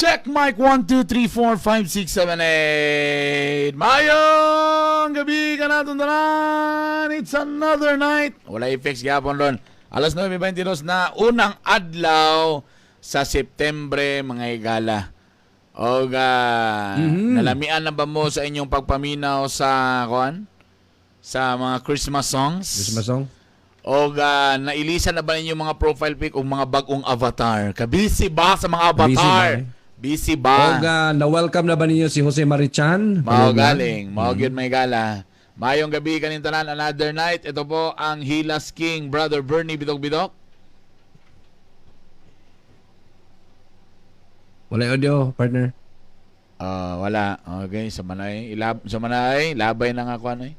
Check mic 1, 2, 3, 4, 5, 6, 7, 8. Mayong gabi ka na tanan. It's another night. Wala effects gyapon ron. Alas 9:22 na, unang adlaw sa Septembre, mga higala. O nalamian na ba mo sa inyong pagpaminaw sa kuan? Sa mga Christmas songs? Christmas song? O nailisan na ba ninyo mga profile pic o mga bagong avatar? Kabisi ba sa mga Kabisi avatar? ba, eh? Busy ba? Og na-welcome na ba ninyo si Jose Mari Chan? Mao galing. Mao gyud, may gala. Mayong gabi kanin tanan, another night. Ito po ang Hilas King, Brother Bernie Bidok Bidok. Wala audio, partner. Ah, wala. Okay, sa manay, ilab sa manay, labay na nga ko ano eh.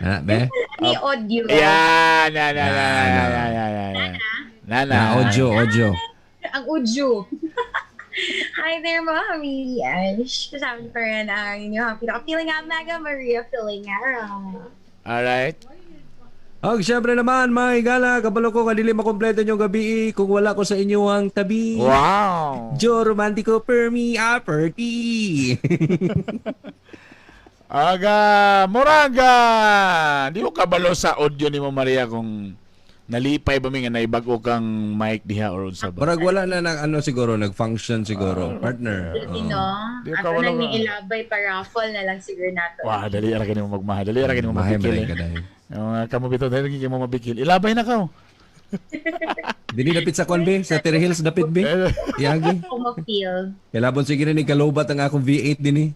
Na, be? Ni audio. Yan, yan, yan, yan, Yan, yan, yan, yan, yan, yan. Nana. Na audio, audio. Ang audio. Hi there, mga Ash. Kasama niyo pa rin ang inyong pinaka-feeling nga Mega Maria Filingera. Alright. Og syempre naman, mga higala, kabalo ko kadili makompleto inyong gabi kung wala ko sa inyo ang tabi. Wow. Joe Romantico Permi Aperti. Aga, Moraga. Di ko kabalo sa audio ni mo, Maria, kung nalipay ba mi nga naibag-o kang mic diha or unsa ba. Murag wala na nag ano siguro, nag-function siguro, partner. You Oo. know, Di ako ka wala nang ba? ni ilabay pa raffle na lang siguro nato. Wah, dali ra kini mo magmahal. Dali ra kini mo Mahay mabikil. man Eh. ka dahil. Yung mga kamo bitaw dali kini mo mabikil. Ilabay na ka. Dili dapit sa kwan be, sa Terry Hills dapit be. Yagi. Ako ma-feel. Kilabon sige ni kalobat ang akong V8 dinhi.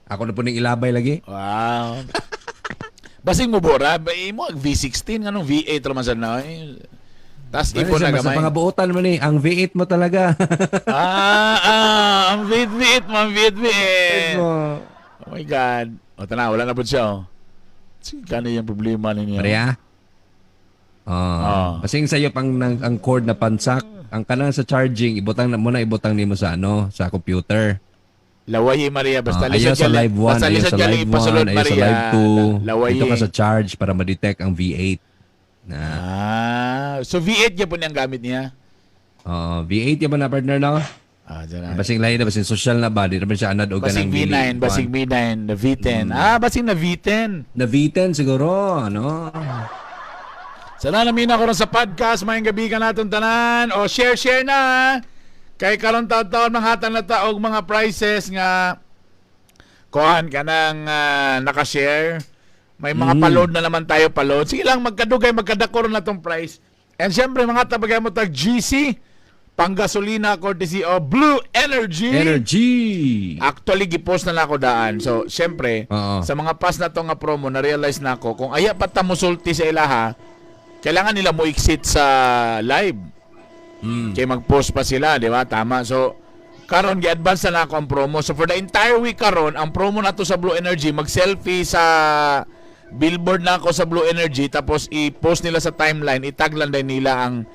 Ako na po ning ilabay lagi. Wow. Basing mo bora, ba imo ang V16 nganong V8 ra man sad na. Eh. Tas Ano ipo siya, na basta gamay. pangabuotan mo ni, ang V8 mo talaga. Ah, ang V8 mo, ang V8. Oh my God. O tana, wala na po siya oh. Sige, kano yung problema ninyo? Maria? Oh. Ah. Basing sa'yo pang nang, ang cord na pansak, ang kanang sa charging, ibutang na muna ibutang nimo sa ano, sa computer. Lawayi, Maria, basta Ah, ayaw lisod sa gali- live 1, basta ayaw lisod sa gali live 1, ipasulod, ayaw sa Maria. live 2. Lawayi. Dito ka sa charge para ma-detect ang V8. Na. Ah, so V8 gyapon ang gamit niya. Oh, V8 yaman na, partner, no? Ah, dyan na. Basing lahi na, basing social na ba, di naman siya anad og Basing kanang V9, dili- basing V9, the V10. Ah, basing na V10. Na V10 siguro, ano? Sana namin ako ron sa podcast. Mayong gabi ka natin tanan. O share, share na. Kay karon taon-taon manghatag na ta og mga prizes nga kuhan ka nang nakashare. May mga paload na naman tayo, paload. Sige lang, magkadugay, magkadakor na tong prize. And syempre, mga tabagay mo tag GC, panggasolina courtesy of Blue Energy. Energy! Actually, gipost na na ako daan. So, syempre, Oo. sa mga pass na to nga promo, na-realize na ako, kung aya pa ta musulti sa ilaha, kailangan nila mo exit sa live. Kay mag-post pa sila, di ba? Tama. So, karon gi-advance na ako ang promo. So, for the entire week karon, ang promo na to sa Blue Energy, mag-selfie sa billboard na ako sa Blue Energy, tapos i-post nila sa timeline, itag lang din nila ang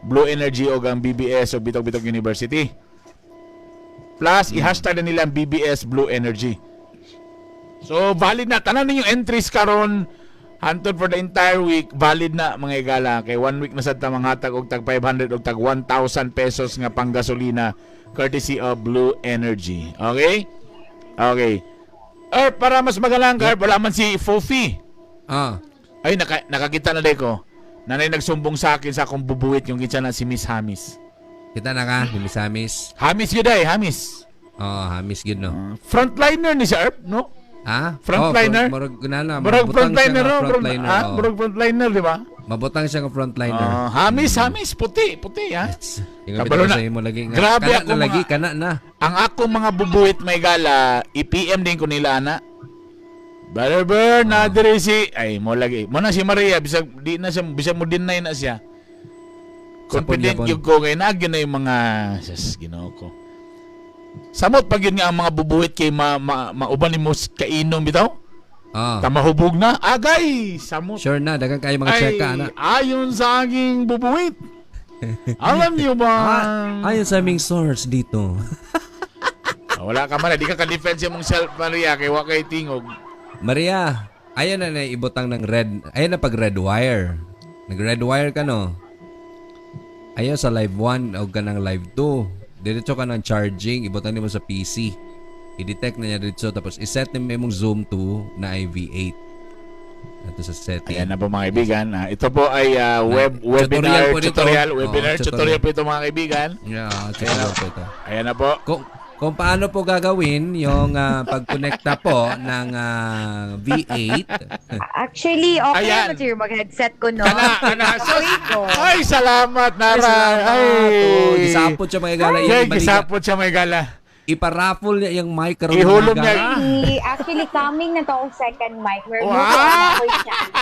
Blue Energy o ang BBS o Bitok Bitok University. Plus, i-hashtag na nila ang BBS Blue Energy. So, valid na. Tanan ninyong entries karon hantod for the entire week, valid na, mga igala. Kay one week na sad ta manghatag og tag 500 og tag 1,000 pesos nga panggasolina courtesy of Blue Energy. Okay? Okay. Er, para mas magalang ka, wala man si Fofi. Ay, nakakita na ko. Nanay nagsumbong sa akin sa akong bubuwit yung kinsa na si Miss Hamis. Kita na ka, ni Miss Hamis. Hamis yun ay, Hamis. Oh, Hamis gyud no. Frontliner ni si Erp, no? Ha? Frontliner? Oh, murag gunana, Murag mabutang siya frontliner, nga no? frontliner. Ah, Oh. murag frontliner, di ba? Mabutang siya nga frontliner. Ah, Hamis, Hamis, puti, puti, ha? Yung Kabalo na. sa imo lagi nga. Grabe kana ako na lagi, kana na. Ang akong mga bubuhit may gala, i-PM din ko nila, ana. Brother Bern, na diri si ay mo lagi. Mo na si Maria bisag di na siya bisag mo deny na siya. Confident Sapon, gyud ko kay naagyo na yung mga sas Ginoo ko. Samot pag yun nga ang mga bubuhit kay ma, ma, mauban nimo kainom bitaw. Tamahubog na. Agay, samot. Sure na, daghang kayo mga Ay, cheka ana. ayon sa aking bubuhit. Alam niyo ba? Ah, ayon sa aming source dito. Ah, wala ka man, di ka ka-defense mong self, Maria, kay wa kay tingog. Maria, ayon na na ibutang ng red. Ayon na pag red wire. Nag red wire ka no. Ayaw sa live 1 o kanang live 2. Diretso ka ng charging, ibutan nimo sa PC. I-detect na niya diretso tapos i-set nimo imong Zoom to na ay V8. Ato sa setting. Ayan na po, mga kaibigan. Ito po ay tutorial webinar po dito. tutorial, Oo, webinar tutorial. Tutorial po ito, mga kaibigan. Yeah, tutorial po ito. Ayan na po. Kung paano po gagawin yung pagkonekta po ng V8. Actually, okay Ayan. naman siguro mag-headset ko, no? Kana, kana. Sus. Uy ko. Ay, salamat, Nara. Ay, salamat. Ay. Oh, gisapot siya, mga gala. Ay, Iyang baliga. gisapot siya, may gala. Iparaffle niya yung mic karon, Ihulog mga niya. gala. Actually, coming na to akong second mic. We're Wow! moving chance.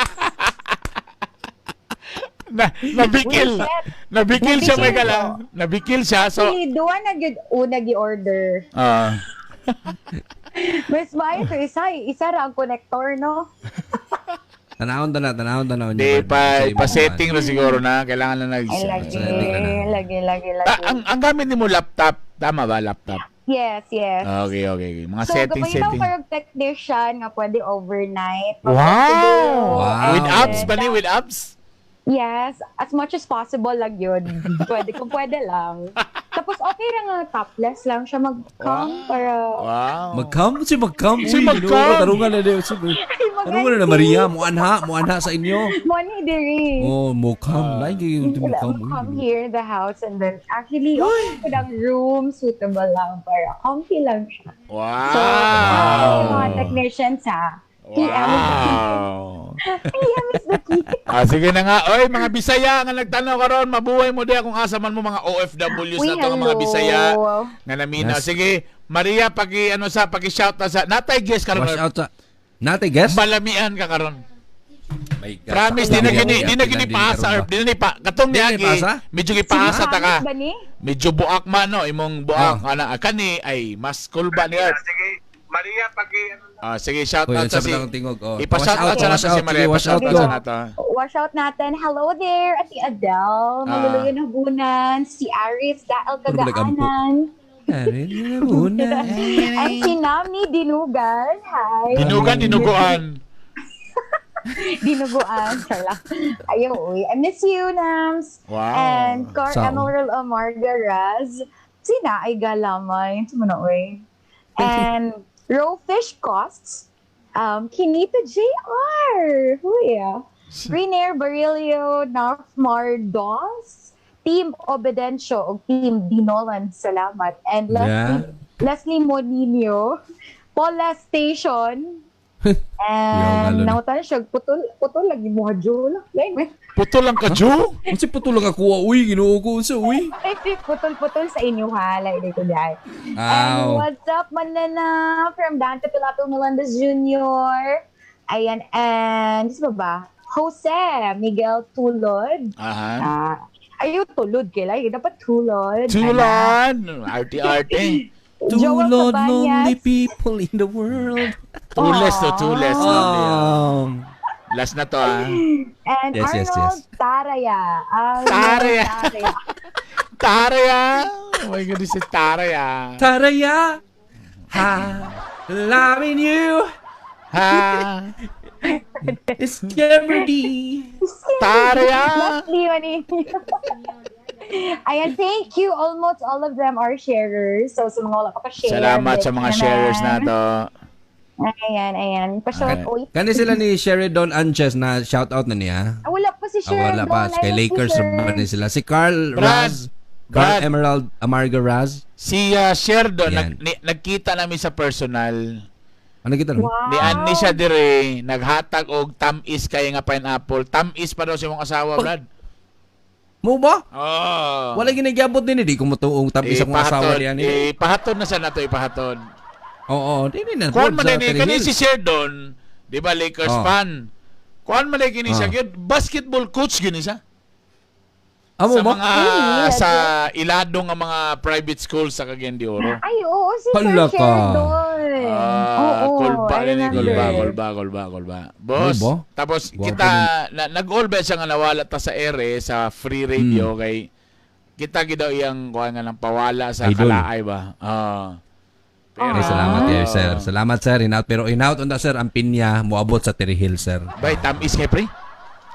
Nabikil. Uy, shit. Nabikil siya, may Nabikil gala. ko. Nabikil siya. So, Actually, duwa na gyud una gi-order. Mas maayo to isa, isa ra ang connector, no? Tanahon na, tanahon na. Di pa pa-setting na siguro na kailangan na nag Ay, lagi, Setting na na. lagi, lagi, lagi. Ang gamit ni mo laptop, tama ba laptop? Yes. Okay. Mga So, setting kapag ikaw setting. parang technician nga pwede overnight. Wow! Wow. With apps ba ni? With apps? Yes, as much as possible lang yun. Pwede, kung pwede lang. Tapos okay ra nga, topless lang siya mag-come para. Wow. Mag-come? Si mag-come? Si Uy, mag-come. Ginoo, tarungan na din. Tarungan na Maria. Muanha. Muanha sa inyo. Money diri. Oh, mo come. Lain kayo yung mo come. Come here in the house and then actually okay po ang room, suitable lang para comfy lang siya. Wow. So, ay, mga technicians ha. PM is the key. Wow. PM is the key. Sige na nga. Oy, mga Bisaya nga nagtanaw karon, mabuhay mo diha kung asa man mo, mga OFWs Uy, na to nga mga hello. Bisaya nga namina. Yes. Sige, Maria, paki ano sa paki-shout na sa natay guest karon. Wash out sa. Natay guest? Balamian ka karon. My God. Promise, di na gini, di na gini paasa or di na ni pa katong Di na niagi. ni paasa? Medyo gipaasa ta ka. Promise ba ni? Medyo buak man no, imong buak ana kani ay mas kulba ni Earth. Sige, Maria, paki ano. Sige, shout Uy, out sa sa si ang tingog. Oh. Ipa-shout out sa wash nato si out, Maria. sige, wash Pa-shout out out go. sa nato. Wash out natin. Hello there, Ate Adele. Maluluyan Habunan. Si Aris Dael Puro balik ampo. Kagaanan. Una. And si Nami Dinugan. Hi. Dinugan, dinuguan. Dinuguan. Char lang. Ayaw, uy. I miss you, Nams. Wow. And Car Sao? Emerald Amarga Raz. Sina ay galamay. Ito mo na, uy. And Row Fish Costs. Kinita JR. Huya. Greenair Barilio, Northmar Dos, Team Obedencio o Team Dinolan, salamat. And Leslie, Leslie Monino, Paula Station, and Yung nangutan siya, putol, putol lagi mo ha, Joel. Putol ang kadyo? Unsa putol ang ako, uy, Ginoo ko unsa uy. Ay, putol-putol sa inyo ha, like dito dahil. And Aw. what's up, Manana? From Dante Pilato Melendez Jr. Ayan, and sino ba? Jose Miguel Tulod. Aha. Ayaw tulod kila. Dapat tulod. Tulad. Arte-arte. Two Joel Lord Cabañas. lonely people in the world. Too less to, too less. Last na to ah. And Yes. Arnold Taraya. Arnold Taraya. Taraya. Taraya. Oh my goodness, si Taraya. Taraya. Ha. Loving you. Ha. It's Jeopardy. Taraya. Leslie Manino. Ayan, thank you. Almost all of them are sharers. So, sa mga wala ka pa share. Salamat sa mga naman. sharers na to. Ayan, ayan. Pa-shout, uy. Kani sila ni Sheridan Anches na shout out na niya. Wala pa si Ah, Sheldon. wala pa. I Kay miss Lakers you, sir. ba ni sila? Si Carl Brad. Raz. Carl Brad. Emerald Amarga Raz. Si Sheldon, Yan. nagkita namin sa personal. Ano kita no? Wow. Ni Annie siya dire, naghatag og tamis kay nga pineapple. Tamis pa daw sa imong asawa, Brad. Mo ba? Oh. Wala ginagyabot din di ko motuong tamis akong asawa niya ni. Ipahatod na sa nato, ipahatod. Oo, di ni na. Kuan man sa ni Terry kani Hills. si Sheldon, di ba Lakers fan? Kuan man kini siya gyud, basketball coach gyud ni siya. Amo Sa ba? mga Ay, sa ilado nga mga private school sa Cagayan de Oro. Ay, oo, si Hala Sir ka. Sheldon. Oo, Kulba I ni remember. kulba, kulba, kulba, kulba. Boss, Ano ba? tapos Gwapo kita nag-all ba siya nga nawala ta sa ere sa free radio kay kita gid daw iyang kuan nga ng pawala sa Idol. kalaay ba. Pero, Ay, salamat eh, sir. Salamat, sir. Hinaut. Pero hinaut unta, sir, ang pinya moabot sa Terry Hill, sir. Bay, tamis kay pre.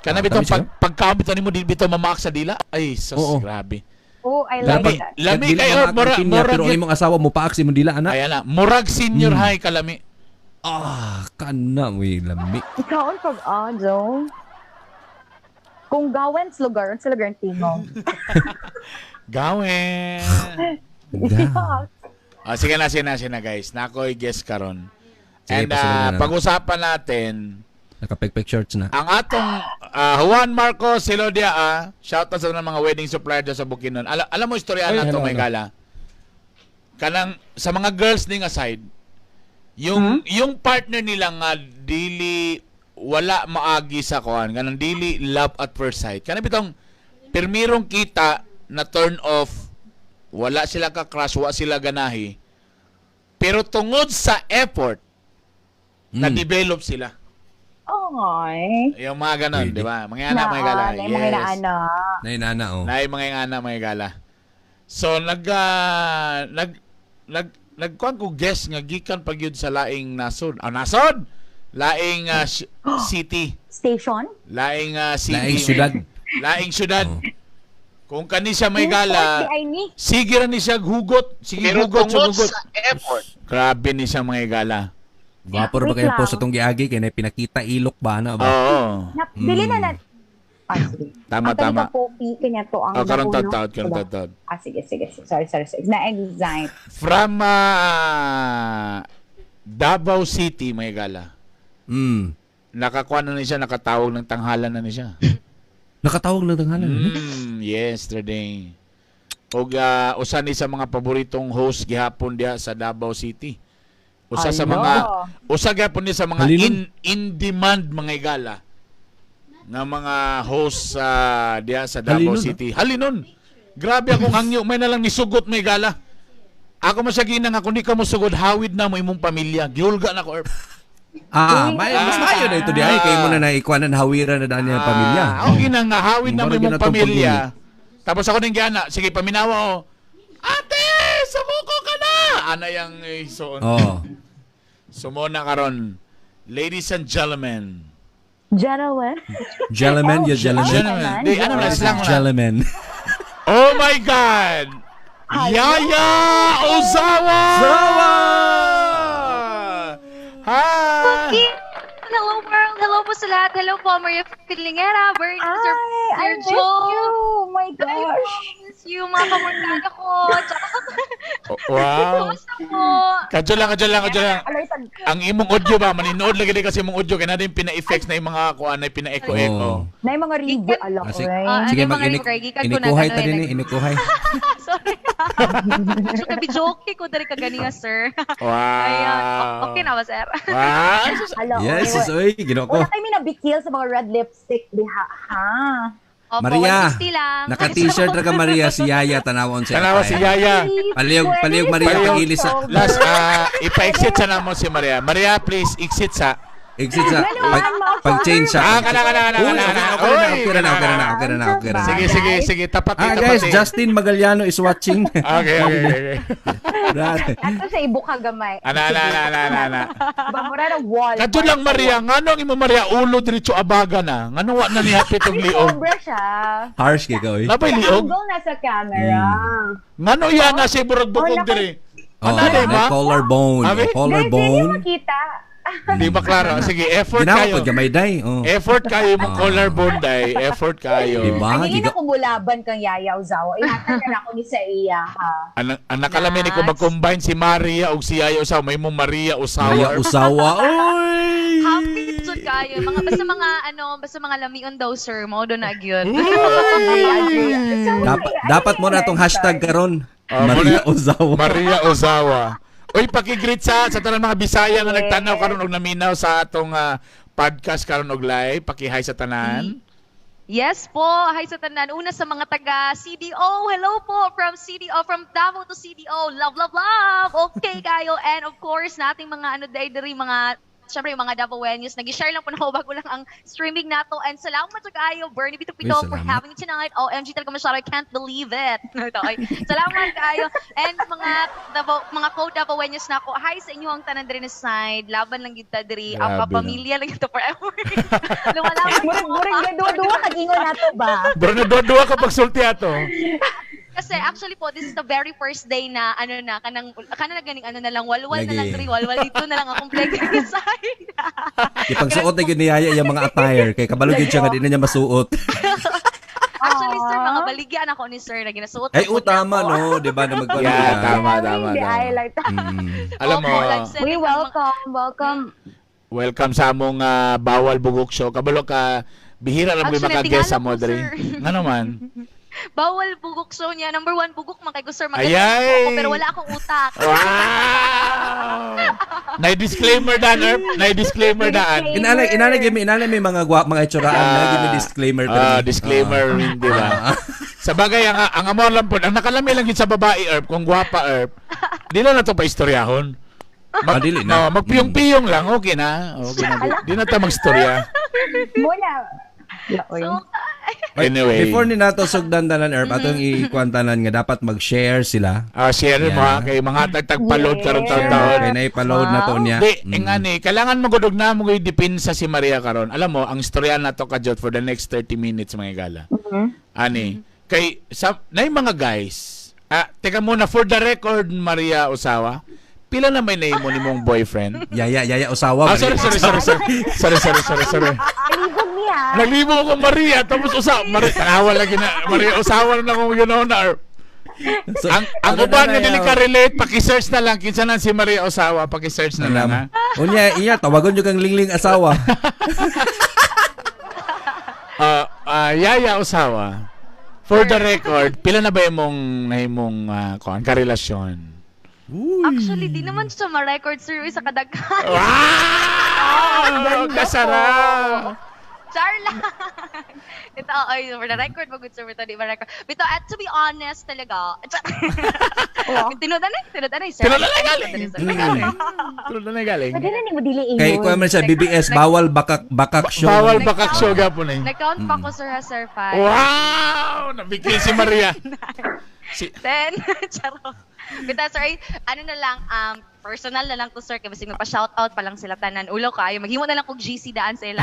Kana bitong Tamis pag pagkaon bitaw nimo, di bitaw mamaak sa dila. Ay, sus, Oo. grabe. Oh, I Lami. like that. Lami Dili kayo, mamaak ang pinya, mura pero ang imong asawa mo paak si imong dila ana. Ayan na, murag senior high kalami. Ah, kana mo lami. Ikaw pag Joe. Kung gawen sa lugar, sa lugar ang tingog. Gawin. Da. Ah, sige na, sige na, sige na guys. Nakoy guest karon. Sige, And pasunod na lang. pag-usapan natin Nakapekpek shorts na. ang atong Juan Marcos Silodia, shout out sa mga wedding supplier dyan sa Bukidnon. Alam mo istorya Ay, na to hello, may hello. gala. Kanang sa mga girls ning aside, yung partner nila nga dili wala maagi sa kuan, kanang dili love at first sight. Kanang bitong pirmirong kita na turn off, wala sila ka crush, wala sila ganahi. Pero tungod sa effort, na-develop sila. Ay. Yung mga ganon, Pwede. di ba? Mga anak, mga gala. Na, mga inaana. Nainana oh. Naay mga anak, mga gala. So, nag, ah, nag, nag, nagkuhan ko guess nga gikan pag yun sa laing nasod. Ah, nasod! Laing city. Station? Laing city. Laing syudad. Laing syudad. Oh. Kung kani siya may gala, Di ay ni. sige ra ni siya hugot. Sige Pero hugot, tungod hugot. sa effort, Grabe ni siya mga gala. Gwapo ra ba Wait kayo lang. post atong giagi kay na pinakita ilok ba na ba? Oo. Na, dili na na. Ah, sige. Tama, ang tama. Ang popi, kanya to ang Oh, karon napuno. taud, karon Diba? taud. Ah, sige, sige. Sige. Sorry, sorry, sorry. Na-excite. From Davao City, may gala. Nakakuha na ni siya, nakatawag ng tanghalan na ni siya. Nakatawag ng tanghalan. Yesterday. Og usa ni sa mga paboritong host gihapon diha sa Davao City. Usa sa Alo. mga usa gihapon ni sa mga Halinon. in demand mga igala nga mga host sa diha sa Davao Halinon, ah. City. Halinon. Grabe akong hangyo, may nalang nisugot may gala. Ako masyagina nga kung di ka mo sugod, hawid na mo imong pamilya. Gihulga na ko. Erp. Ah, may, mas maayo na ito di ay kay mo na naikuanan hawiran na daan niya ang pamilya. Ah, okay na nga, hawid na mo Mura imong ginatong pamilya. Tapos ako ning giana, sige paminawa oh. Ate, sumuko ka na. Ana yang isuon. Oh. Sumona karon. Ladies and gentlemen. Gentlemen. Gentlemen, Oh, you gentlemen. Gentlemen. Di, ano na slang na. Gentlemen. Oh my God! Yaya Ozawa! Ozawa! Hi! Hello world! Hello po sa lahat. Hello po, Maria Filingera, Bert, Sir, Ay, I Sir miss Joe. you. Oh my Ay, gosh. miss you, mga kamortada ko. Tsaka, Oh, wow. kumusta po? Kadyo lang, kadyo lang, kadyo lang. Alay, pag Ang imong audio ba, maninood lagi din kasi imong audio, kaya na din pina-effects na yung mga kuan na pina-echo-echo. Oh. na yung mga review, alok, Ah, sige. right? Ah, Sige, ano yung mag mga review? Gikan ko na, inikuhay ano, ta eh, din eh, inikuhay. Sorry. So, kabi joke ko dali kagani nga, sir. Wow. Ayan. Okay na ba, sir? Wow. Alo, Yes, oy, sis, oy, ginoo ko. Wala kayo nabikil sa mga red lipstick diha, ha? Opo, Maria, 160 lang. naka-t-shirt ra ka Maria si Yaya tanawon siya. Tanawa si Yaya. Palihog, palihog Maria Palihog. pag-ili sa Last, ipa-exit sa namo si Maria. Maria, please, exit sa. Exit sa pag, pag-change siya. Ah, kana, kana, kana, Uy, kana, okay, kana. okay na, Uy, okay na, okay na, okay na, okay na. Sige, sige, sige. Tapati, Ah, guys, tapati. Justin Magallano is watching. Okay. Grabe. Ato siya ibuka gamay. Ana, ana, ana, ana, ana, ana. Ba, mura na wall. Kadto lang Maria, ngano ang imo Maria ulo diretso abaga na? Ngano wa na ni hapit og liog? Sobra siya. Harsh kay ka, oy. Labay liog. Angle na sa camera. Ngano iya na si burag bukog Oh, diri? Oh, Ana di may ba? collarbone. Abi? Oh, Guys, hindi collarbone. makita. Di ba klaro? Sige, effort Ginawa kayo. po gamay day. Oh. Effort kayo mong collarbone day. Effort kayo. Di ba? Ay, hindi Giga- na kumulaban kang Yaya Ozawa. Ihatag na ako ni sa iya, ha? Ang ang nakalami ni ko mag-combine si Maria ug si Yaya Osawa. May mo Maria Osawa. Maria Usawa. Oy! Happy jud kayo. Mga basta mga ano, basta mga lamion daw sir, mao do na gyud. Dapat dapat mo na tong hashtag karon. Ah, Maria Ozawa. Maria Ozawa. Uy, paki-greet sa tanan mga Bisaya nga nagtanaw karon og naminaw sa atong podcast karon og live. Paki-hi sa tanan. Yes po, hi sa tanan. Una sa mga taga CDO, hello po from CDO, from Davao to CDO. Love, love, love. Okay kayo. And of course, nating mga ano day diri mga syempre yung mga Davaoenos. Nag-share lang po na bago lang ang streaming nato. And salamat sa kaayo, Bernie Bito Pito, Uy, for salamat. having me tonight. OMG talaga masyado, I can't believe it. Ito, ay, salamat kaayo. And mga Davao, mga co-Davaoenos na ako, hi sa inyo ang tanan diri na side. Laban lang gyud ta diri. Ang Grabe, no? kapamilya lang ito forever. Lumalaban Murag yung mga murag gaduwa-duwa kag ingon nato ba? Bro, naduwa ka pagsulti ato. Kasi actually po, this is the very first day na ano na, kanang, kanang ganing ano na lang, walwal na lang Lagi. diri, walwal dito na lang akong pleg side. Ipagsuot na gyud ni Yaya yung mga attire kay kabalo gyud siya nga di na niya masuot. Actually, sir, mga baligyan ako ni sir na ginasuot. Ay, na po oh, tama niya ako. no, 'di ba na magkuan Yeah, ka. tama, tama, Hindi, tama. I like that. Alam mo, Opo, live selling We ang mga- welcome, welcome. welcome sa among Bawal Bugok Show. Kabalo ka, bihira lang mo Actually, makaguest sa tingala ko, mo diri. sir. Nga naman. Bawal bugok show niya. Number one, bugok man kay ko, sir. Maganda Ayay! po ako, pero wala akong utak. Wow! Nay-disclaimer daan, Erp. Nay-disclaimer daan. Inalay, inalay gyud mi, inalay may mga gwa, mga itsuraan, na gyud may disclaimer pero. Disclaimer, di ba? Sa bagay, ang amor lang po, ang nakalami lang yun sa babae, Erp, kung gwapa, Erp, di na na to pa istoryahon. Dili na. No, magpiyong-piyong lang, okay na. Okay na. Di na ta magstorya. Muna. Laoy. So, Ay, Anyway. Before ni nato sugdan tanan Erp, atong ikuantanan nga dapat mag-share sila. Share mo Yeah. ha, kay mga tagtagpaload karon Yeah. taon-taon. Kay naipaload na to niya. Di, eh, nga ni, kailangan magudog na mo dipinsa si Maria karon. Alam mo, ang istorya na to ka-Jot for the next 30 minutes mga gala. Ani, kay sa nay mga guys. Teka muna for the record Maria Osawa, pila na may name mo ni mong boyfriend? Yaya, yaya usawa. Sorry, sorry, sorry, sorry. Sorry, sorry, sorry, sorry. Alibog niya. Naglibo ko Maria tapos usa Maria tanawa lagi na Maria Osawa na akong yun na. So, Ang ano uban na nga dili yaw? ka relate, paki-search na lang kinsa na si Maria Osawa, paki-search na lang ha. Unya, iya tawagon jud kang lingling asawa. Yaya Osawa, for the record, pila na ba imong nahimong kuan karelasyon? Actually, di naman siya ma-record, sir, sa kadaghan. Wow! Kasarap! Char lang. Ito, ay, for the record, magod sir, ito, di ba record. Ito, at to be honest talaga, tinudan na, sir. Tinudan na galing. Tinudan na galing. Pwede na ni mo dili ingon. Kay kuan man siya BBS bawal bakak bakak show. Bawal bakak show gapon eh. Nag-count pa ko, sir, ha, sir, 5, Wow! Nabigay si Maria. Si, 10, charot. Bita, sir, ay, ano na lang, personal na lang to, sir, kasi magpa-shoutout pa lang sila tanan. Ulo kayo, maghimo na lang kog GC daan sila.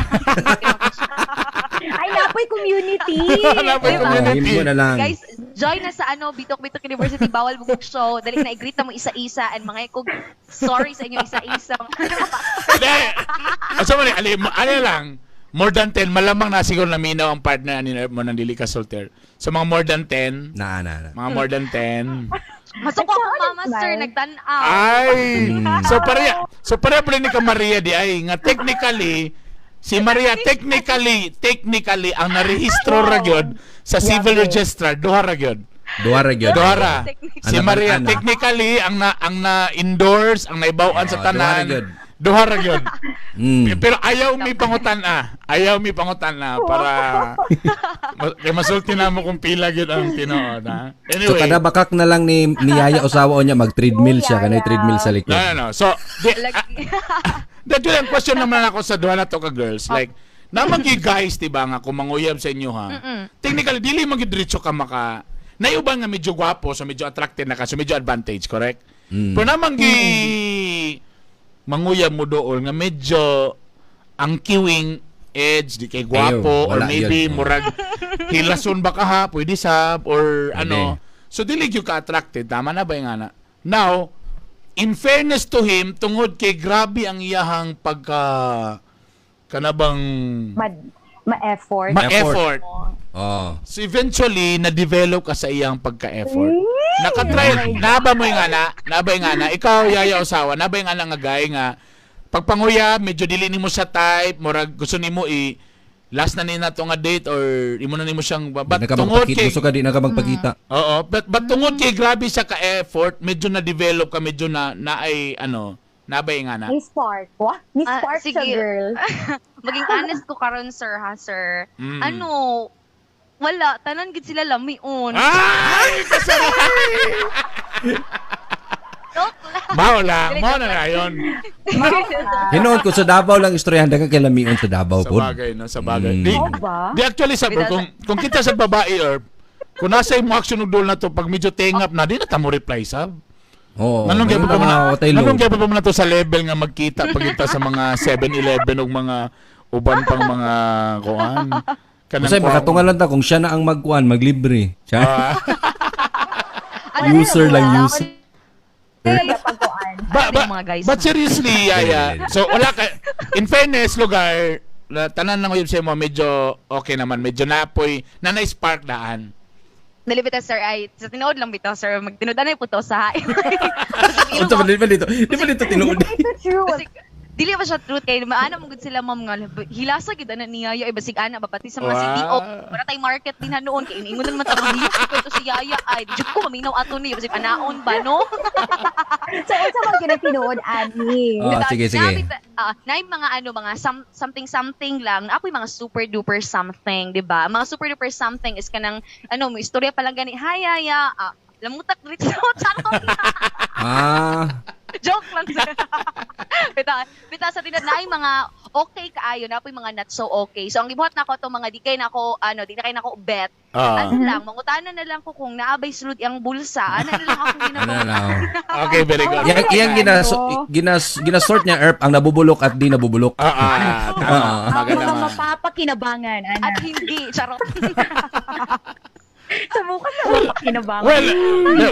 Ay, napoy community. Napoy Diba? community. Himo na lang. Guys, join na sa ano, Bitok Bitok University Bawal Bugok Show. Dali na i-greet na mo isa-isa and mga ikog sorry sa inyo isa-isa. Hindi. Asa man, ali, ali lang, more than 10, malamang na siguro naminaw ang partner ani mo nang dili ka solitaire. So mga more than 10, Na na na. mga more than 10. Masok ako mama sir, nagtan-aw. Ay! So pareha pala ni ka Maria di ay nga technically si Maria technically ang narehistro ra gyud sa civil Grabe. registrar duha ra gyud. Duha ra gyud. Duha ra. Si Anak- Maria anak. technically ang na endorse, ang naibaw-an sa Ah, duha ra tanan. gyud. Duha ra gyud. Pero ayaw mi pangutan ah. Ayaw mi pangutan na para kay masulti na mo kung pila gyud ang tinuod ha. Anyway. So kada bakak na lang ni Yaya Osawa niya mag treadmill siya kanay treadmill sa likod. No, no, no. So, di, Lagi. That yun ang question naman ako sa duha na to ka girls. Like, naman gyud guys, di ba nga, kung manguyab sa inyo ha. Technically, dili man gyud diretso ka maka... Naiuban nga medyo gwapo, so medyo attracted na ka, so medyo advantage, correct? Pero naman gyud manguyab mo doon nga medyo ang kiwing edge, di kay gwapo, Ayaw, or wala maybe yun. murag hilason ba ka ha, pwede sab, or Pwede. ano. So dili gyud ka attracted, tama na ba yung ana? Now, in fairness to him, tungod kay grabe ang iyahang pagka kanabang Ma-effort. ma-effort. Oh. So eventually, na-develop ka sa iyang pagka-effort. Nakatry, naba mo yung ana, naba yung ana, ikaw, Yaya Osawa, naba yung ana nga guy nga, pagpanguya, medyo dili nimo siya type, murag gusto nimo i, last na ni na to nga date or imo na nimo siyang, Di but na ka tungod magpakita, kay, gusto ka di na ka magpakita. oo, but tungod kay grabe siya ka-effort, medyo na-develop ka, medyo na, na ay, ano, naba yung ana. May spark. Wah, may spark siya, sige. girl. Maging honest ko karon sir ha sir. Mm. Ano, wala tanan gid sila lamion. Ay! Kasarap! Joke lang. Mao lang, mao na na yun. Hinuon ko sa Davao lang istoryahan daghang kay lamion sa Davao Sa pod. bagay, no? Sa bagay. Mm. Di, Oo ba? di actually, sa kung kita sa babae, or kung nasa imo action og dol na to, pag medyo tengap na, di na ta mo reply, sab. Oo. Nanong gyud pa man Mga hotel nanong load. gyud pa man na to sa level nga magkita pagita sa mga 7-Eleven ug mga uban pang mga kuan. Kanang Kasi kuan. makatungalan ta kung siya na ang magkuan, maglibre. Siya. Ah, Ano, User lang, user. Kaya pagkuan. ba, ba, Yung mga guys but na. seriously, Yaya. So wala ka in fairness lugar na tanan ng uyab sa imo medyo okay naman, medyo napoy na na-spark daan. Nalibita sir ay sa tinuod lang bitaw sir magtinuod anay po to sa Unsa ba di ba dito? Di ba dito tinuod? Ito true. Kasi dili ba siya truth kay maana mo gud sila ma'am nga hilasa gid ana niya ya basig ana ba pati sa mga Wow. CDO wala tay market din ha noon kay ingon naman ta mahiyos ko ito si Yaya ay di jud ko maminaw ato ni basig anaon ba no. So, unsa man gyud ang tinuod, ani? Ah, sige, sige. Na yung mga ano mga something something lang ako'y mga super duper something, di ba? Mga super duper something is kanang ano mo istorya pa lang gani hi Yaya, lamutak dito charot. Ah, Joke lang sir. Bita, bita sa tinad na ay mga okay kaayo na po yung mga not so okay. So ang gibuhat nako to mga di kay nako ano, di na kay nako bet. Ah. Ano lang, mangutana na lang ko kung naabay sulod ang bulsa. Ano na lang ako ano ginawa. na. oh. Okay, very good. Yang iyang ginas ginas ginasort niya Erp ang nabubulok at di nabubulok. Ah, ah, tama. Ah. Ang Maganda mga man. mapapakinabangan, ana. At hindi, charot. Sa mukha sa mapakinabangan. Well,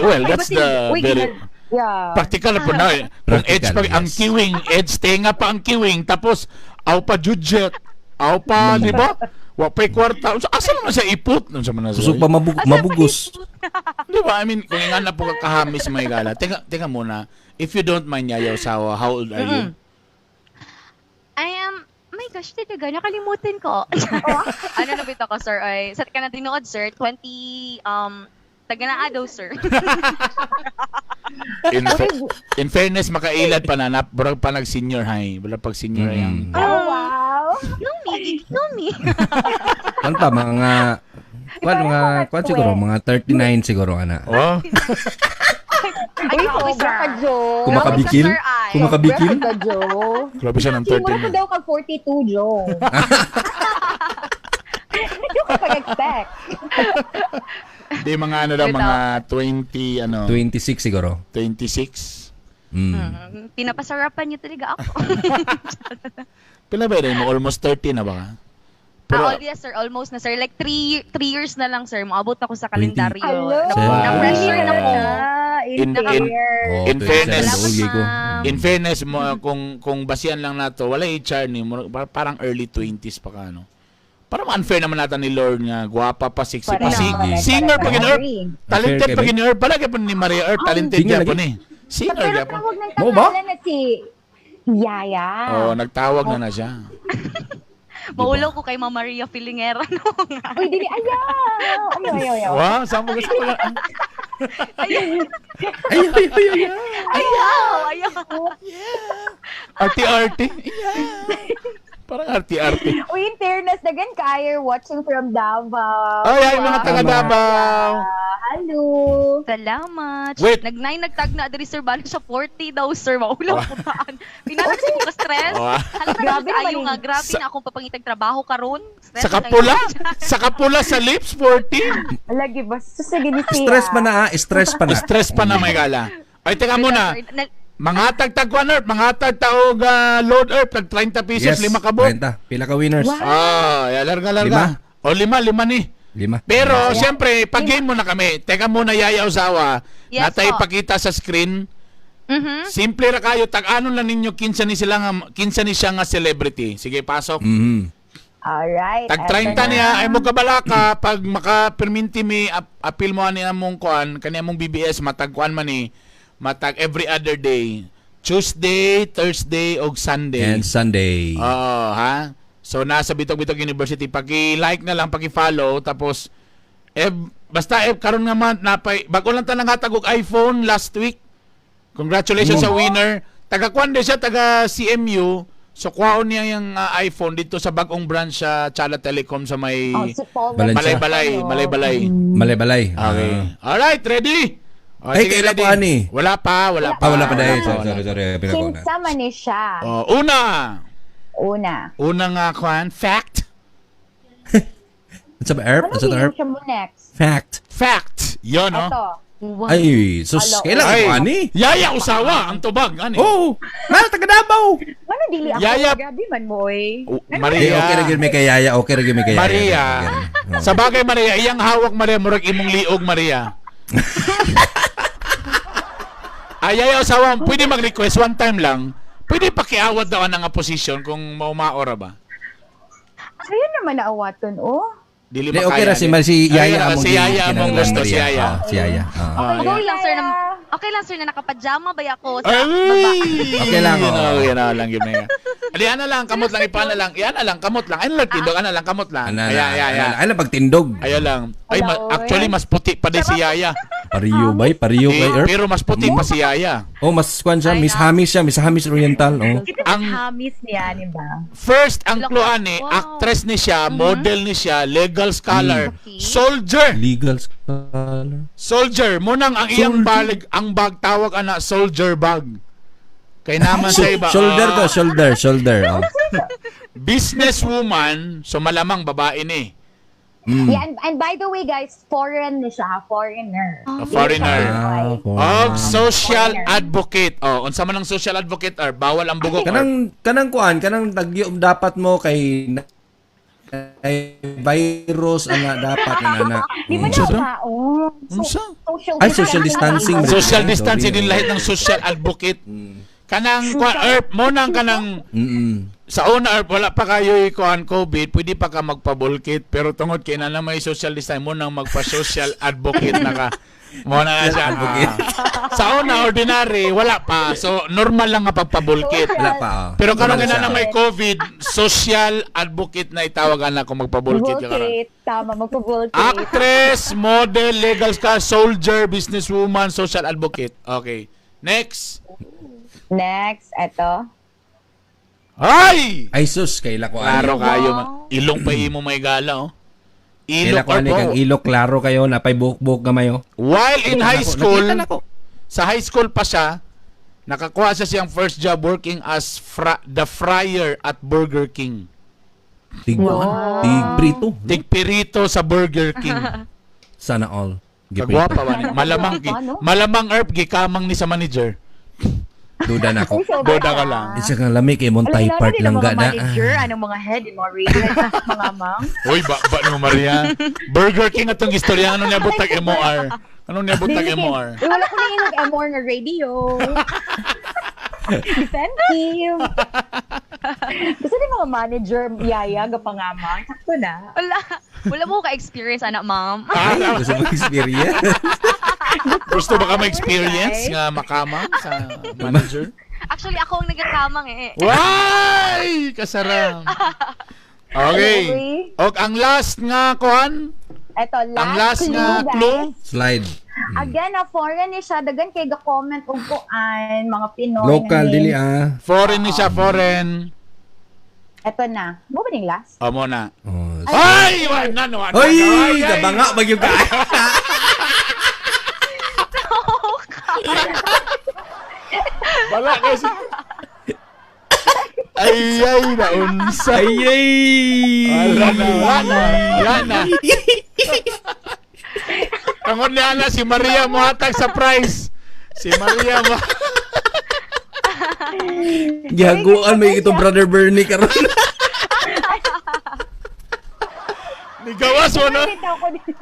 well, that's Ay, the uy, very yeah. practical na po na eh. Kung edge Practical, pa ang yes. queuing, edge tenga pa ang queuing, tapos aw pa judget, aw pa, di ba? Wa pa'y kwarta. Unsa- Asa naman siya iput? Unsa man na siya? Kusog pa mabugos. Di ba? I mean, kung nga na po kakahamis may gala. Teka, teka muna. If you don't mind, Yaya Osawa, how old are you? I am, my gosh, talaga, nakalimutan ko. Ano na bitaw ko, sir? Ay, sa ka na tinuod, sir, 20, taga naa daw, sir. In fairness, makailad pa na, na burag pa nag-senior high. Wala pag senior high ang... Oh, wow. No me, no me. Kan pa mga kwan mga kwan siguro mga 39 siguro ana. Oh, Ay, Uy, grabe, sobra sir. ka, Joe. Kumakabikil? Grabe ka, sir, ay. Kumakabikil? Sobra ka, Joe. grabe siya ng Mura ka 39. daw kag 42, Joe. Hindi ko pag-expect. Di mga ano daw, mga 20, ano, 26 siguro. 26. Mm. Pinapasarapan niyo talaga ako. Pila ba yun mo? Almost 30 na ba ka? Pero, Ah, yes, sir. Almost na, sir. Like, 3 years na lang, sir. Maabot ako sa kalendaryo. Hello. Na-pressure na ko. In, In Oh, 27 fairness- ugi ko. Salamat, in fairness mo, kung basihan lang nato, wala HR ni, parang early 20s pa ka, no? Parang unfair naman natin ni Lord nga, gwapa pa, sexy pa. Singer pa gini, Earth. Talented Unfair pa kay gini, Earth. Palagi pa ni Maria Earth, talented Singer gyapon lagi. eh. Singer Pero gyapon. tawag ng Mo ba? tangalan na si Yaya. Oh, nagtawag na na siya. Maulaw ko kay Ma'am Maria Filingera. No? Uy, dili, ayaw! Ayaw, ayaw, ayaw. Wow, saan mo gusto ko lang? Ay, ay, ay, ay. Ayaw! Ayaw! Arty-arty. Yeah. Parang arty-arty. Uy, in fairness, dagan kayo watching from Davao. Ay, ay, mga taga Davao. Hello. Salamat. Wait. Nag-9 nagtag na diri sir balo sa 40 daw sir. Maulaw ko taan. Pinasa ko ka stress. Oh, ah. Halata na Grabe ayo naman nga eh. grabe na akong papangitag trabaho karon. Stress Sa na kapula? kayo. Sa kapula sa lips, 40? Lagi ba? Susugin ni siya. Stress pa na ah, stress pa na. Stress pa na may gala. Ay, teka muna. Sir, Mga tagtagwan, Earth. Mga tagtaog load, Earth. Tag 30 pesos, lima ka buok. 30. Pila ka winners? Wow. Ah, ya, larga, larga. O, lima, lima ni. Lima. Pero, siyempre, pag-game muna kami. Teka muna, Yaya Ozawa. Yes, natay po. pakita sa screen. Mhm. Simple ra kayo. Tag-anon lang ninyo, kinsa ni sila nga, kinsa ni siya nga celebrity. Sige, pasok. Mhm. Alright. Tag 30 niya ay mo kabalaka pag maka-perminti mi apil mo ani among kuan kani among BBS matag kuan man ni matag every other day. Tuesday, Thursday og Sunday. And Sunday. Oo, ha? So nasa Bitog-Bitog University paki-like na lang, paki-follow tapos basta karon nga month napay bago lang ta nanghatag og iPhone last week. Congratulations sa winner. Taga kuan din siya, taga CMU. So kuwaon niya yung iPhone dito sa bagong branch sa Chala Telecom sa may Oh, si Paul Valencia. Balay-balay, Balay-balay. Malay-balay. Okay. Alright, ready? Oh, Ay, sige, kaila ready. ko ani. Wala pa, wala pa. Ah, wala pa dahil. Wala Sorry, pa, sorry, wala sorry. Pinagawa na. Kinsa man ni siya. pa. Oh, una. Una. Una nga kwan, fact. What's up, Erp? Ano What's up, din Erp? siya mo next? Fact. Fact. Yon, no? Ito. Wow. Ay, sus, Alo. kailan Ay, ko ani? Yaya usawa ang tubag ani. Oh, na taga Davao. Ano dili ako? Yaya. Grabe man mo eh. Oh, Di, Maria. okay ra gyud may kayaya, okay ra gyud may kayaya. Maria. Okay ra. Oh. Sa bagay Maria, iyang hawak Maria murag imong liog Maria. Ay, ay, usawa, pwede mag-request one time lang. Pwede pakiawat daw ang nga position kung maumaora ba? Ayun naman naawaton, oh. Dili Di, okay ra si, makaya. si Yaya Ay, among si Yaya among kinahanglan, gusto, si Maria. Yaya. Oh, si Yaya. Ah. Ah, Okay yeah. lang sir na okay lang sir na nakapajama ba ako sa baba. Ay! Okay lang, Yun, oh. okay na lang, yun na yan. Ali, ana lang, kamot lang, ipana lang. Yan na lang, kamot lang. Ano lang, tindog, ana lang, kamot lang. Ana Ay, na, ay, ay, ana ay. na. Ay, pagtindog. Ayan lang. Ay, Wala, oy. actually, mas puti pa din si Yaya. Pariyo bay, pariyo Eh, bay, Erp. pero mas puti pa si Yaya. Oh, mas kwan siya, Ay, Miss na. Hamis siya, Miss Hamis Oriental, oh. Kita Ang- hamis niya, di ba? First, ang Look, clue ani, wow. actress ni siya, model ni siya, legal scholar, Okay. soldier. Legal scholar. Soldier. Munang ang iyang balig, ang bag tawag ana soldier bag. Kay naman sa iba. Shoulder ah, to, shoulder, shoulder. Oh. Businesswoman, so malamang babae ni. Yeah, and by the way, guys, foreign ni siya, ha? Foreigner. A foreigner. Ah, Og social Foreigner. advocate. Oh, unsa man ang social advocate or bawal ang bugok. Or, Kanang kanang kuan, kanang tagyo dapat mo kay ay virus ana dapat ana na. Di ba na Unsa? tao? Unsa? Social Ay, social distancing. Social Sorry, distancing din oh. lahat ng social advocate. Kanang kuan erp mo nang kanang sa una erp wala pa kayo kuan COVID, pwede pa ka magpabulkit pero tungod kay na may social distancing mo nang magpa-social advocate na ka. Mo na na siya. Advocate. Ah. Sa una ordinary wala pa. So normal lang nga pagpabulkit. Wala pa. Oh. Pero karon Wala kay siya, na oh. may COVID, social advocate na itawagan na kung magpabulkit ka karon. Bulkit. Tama, magpabulkit. Actress, model, legal ka, soldier, businesswoman, social advocate. Okay. Next. Next, eto. Ay! Ay sus, kaila ko ani. Klaro kayo. Ilong pa imo may gala, oh. Kaila Ilok ko ani or kang po. ilok klaro kayo napay buhok-buhok gamay oh. While in high school, Nakita na ko. sa high school pa siya, nakakuha siya siyang first job working as the fryer at Burger King. Tig kuan, tig prito. Tigpirito sa Burger King. Sana all. Giprito. Kagwapa ba ni? Malamang, Ano? malamang erp gikamang ni sa manager. Duda na ko. Boda ka lang. Isa kang lami kay mong Thai part lang ga na. manager, anong mga head, yung mga radio, mga ma'am. Uy, ba no Maria. Burger King atong istorya ano niya butag MOR. Ano niya butag MOR? Eh, wala ko na yung MOR nga radio. Defensive. Gusto ni mga manager, yaya, gapangamang. Sakto na. Wala wala mo ka-experience ana ma'am. Ay, gusto mo experience? Gusto ba ka ma-experience nga makamang sa manager? Actually ako ang nagkakamang eh. Why! Kasaram. Okay. Og ang last nga kuan, Eto, last, ang last clue, nga guys. clue. Slide. Again, a foreign ni siya. Dagan kay ga-comment og kuan, mga Pinoy. Local nga dili names. ah. Foreign ni siya, foreign. Eto na. Mo ba ning last? O mo na. Oh. Ay! Wala na, wala na. Oy, Ay, ay. kabanga bagyo ka. Wala kasi. Ay, ay, naunsa. Ay ay. Wala na, wala na, wala na. Tungod niya na si Maria mohatag sa prize. Si Maria mo. Gihaguan may itong brother Bernie karon. Nigawas mo no. Nakita ko din.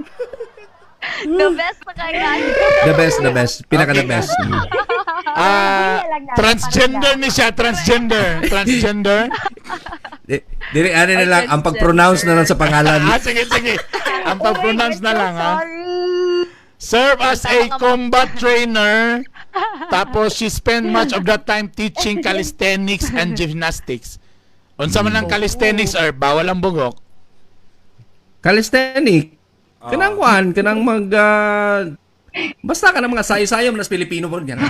The best na kay guys. The best, the best. Pinaka the best. Ah, transgender ni siya, transgender, transgender. Dili ani na lang ang pag-pronounce na lang sa pangalan. Ah, sige, sige. Ang pag-pronounce na lang, ha. Sorry. Serve as a combat trainer. Tapos she spent much of that time teaching calisthenics and gymnastics. Unsa man ang calisthenics or bawal ang bugok. Calisthenic. Kanang kuan, kanang mag basta ka ng mga sayo-sayo mas Pilipino po yan.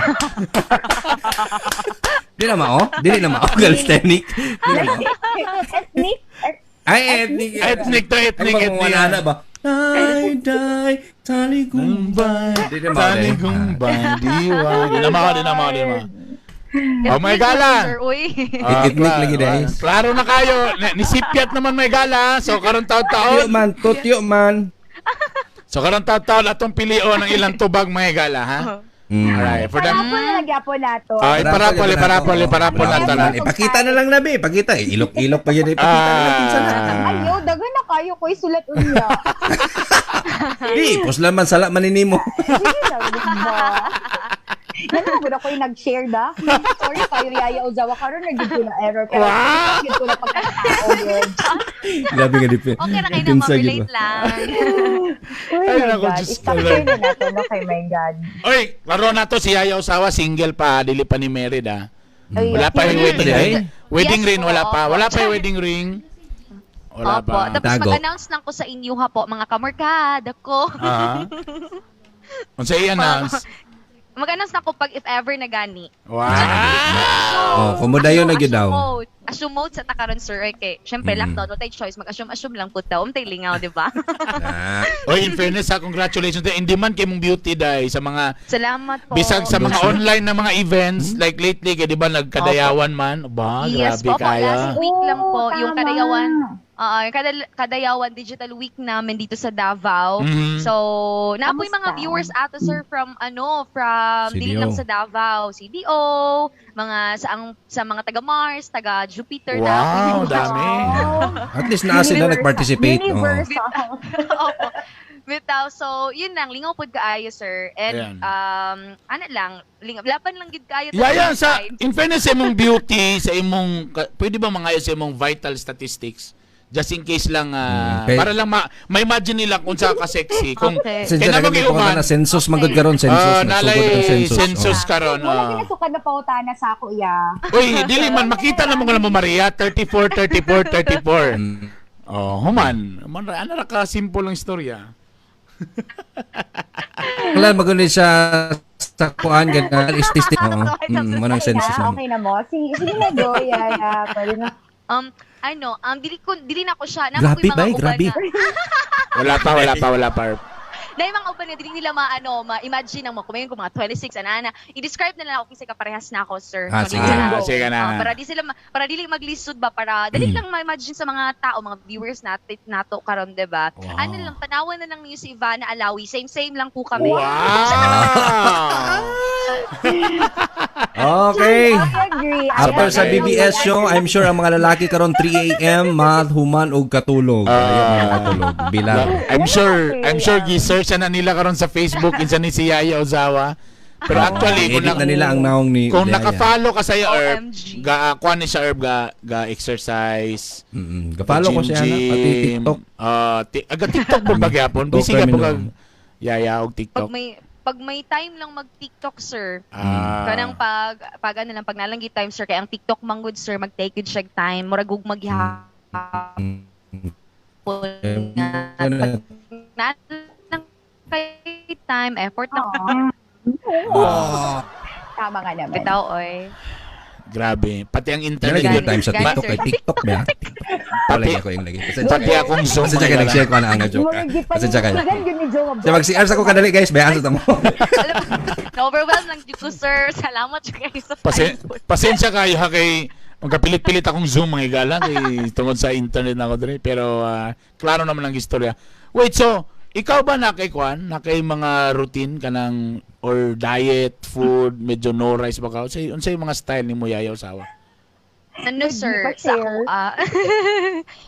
Di na mao? Dili na mao calisthenic. Di na mao. Ethnic. Ay, ethnic. Ethnic to, ethnic, Ano bang ethnic. mga na ba? I die Taligumpay. Di na mao, eh. Taligumpay, diwa. Di na mao, di na mao, di na mao. Oh my gala. Sir, uy. Ah, Itnik lagi, guys. Klaro na kayo. Nisipyat naman may gala. So karon Tutyo taon-taon. man, tutyo man. So karon taon-taon atong pilion ang ilang tubag may gala, ha? Alright, for the Parapol na nagyapon nato. Ay, parapol, parapol, parapol na tanan. Ipakita na lang na, be. Ipakita. Eh, Ilok-ilok pa yun. Ipakita na lang kinsa na. Ah. Ayo, daghan na kayo ko isulat unya. Di, puslan man sala man nimo. Sige na, ba? Nano mo ako yung nag-share da. Sorry kayo Yaya Ozawa karon na gid ko na error pero Wow! gid ko na pagkatao yun. Grabe nga dipin. Okay na kayo na ma-relate lang. Oh Ay, my naku, God. Diyos ko, Stop Lord. share na nato no kay my God. Oy, klaro na to si Yaya Osawa, single pa, dili pa ni married ah. Ay, Wala pa yung wedding Ay. ring. Wedding Yes ring po, wala pa. opo. Wala pa yung wedding ring. Wala Opo. pa. Tapos Tago. mag-announce lang ko sa inyo ha po, mga kamorkada ko. Ah. Unsa i-announce? Mag-announce na ko pag if ever na gani. Wow! Oh, kumudayon na gyud daw. Assume mode sa takaron sir. Okay. Syempre lockdown, wala tay choice. Mag-assume-assume lang po daw. Umtay lingaw, di ba? Na. Oy, in fairness ha, congratulations. In demand kay mong beauty day sa mga Salamat po. bisag sa mga online na mga events like lately kay di ba nagkadayawan man. Ba, Yes grabe po, po. kaya. Last week lang po, Oo, yung tama. Kadayawan, yung Kadayawan Digital Week namin dito sa Davao. Mhm. So, na po yung mga Kamusta? viewers ato sir from ano, from dili CDO. lang sa Davao, CDO, mga sa mga taga Mars, taga Jupiter na. Wow, dami. At least naa sila nag-participate. Oh. Universal. Opo. Bitaw. So, yun lang lingaw pud kaayo sir. Ayan. And ano lang, lingaw, laban lang gid kaayo. Yeah, yeah, sa in fairness sa imong beauty, sa imong pwede ba mangayo sa imong vital statistics? Just in case lang Okay. para lang ma-imagine nila kung sa ka sexy. Kung Okay. Since Kaya na naman kami uban. na census magud karon census Ah, nagsugod nalay ang census. census Oh. karon. Wala ah. ginasukad na pautana sa ako iya. Uy, dili man makita na mo ko mo Maria 34 34 34. Oh, human. Man ano ra ka simple ang istorya. Wala magud ni siya sa kuan ganyan statistic. Oo. Manang census na, na. okay na mo. Sige, sige na go, Yaya. Pwede na. Ano, dili na ko siya. Na Grabe mga bay, uban grabe. na- Wala pa, wala pa, wala pa. Na yung mga uban na dili nila maano, ma-imagine ang mga kumain ko mga 26 ana ana. I-describe na lang ako kasi kaparehas na ako, sir. Ah, sige. Ah, sige na. Ah, para di sila para dili maglisod ba para dali lang ma-imagine sa mga tao, mga viewers natin nato karon, 'di ba? Wow. Ano lang tanawan na lang niyo si Ivana Alawi. Same same lang po kami. Wow! Okay. I agree. I After sa agree. BBS show, I'm sure ang mga lalaki karon 3 a.m. mahuman og katulog. Ayaw na katulog. Bilang. I'm sure gi-search na nila karon sa Facebook kinsa ni si Yaya Ozawa. Pero actually kung, Edit na nila ang naong ni kung Yaya. naka-follow ka sa iya Herb, OMG. ga kuan ni siya Herb ga, ga exercise. Ga-follow ko siya na pati TikTok. Ah, aga TikTok po ba gyapon? Busy TikToker ka po mi kag noon. Yaya og TikTok. Pag may time lang mag-TikTok, sir. Ah. Kanang pag ano lang pag nalanggi time sir kay ang TikTok manggod sir mag-take good siya time murag ug maghapon nga Ano pag na lang kay time effort na Oo. Tama nga naman. bitaw oy. Grabe. Pati ang internet. Lagi Gani, time sa gani, TikTok sir. kay TikTok ba? Wala ako yung lagi. Pasensya Pati kayo. akong Zoom. Pasensya kayo mga nag-share ko na ang joke. Mga Pasensya kayo. gipanindigan yun ni Joe. Siya mag-CR sa ko kadali guys, bayaan sa tamo. Alam, na-overwhelm lang jud ko sir. Salamat jud kayo sa Pasensya kayo ha kay magkapilit-pilit akong Zoom mga igala kay tungod sa internet na ako diri pero klaro naman ang istorya. Wait, so ikaw ba na kay kwan, na kay mga routine kanang or diet, food, medyo no rice ba ka? Unsay unsay mga style nimo Yaya Osawa? Ano sir, Pa-share. sa ako,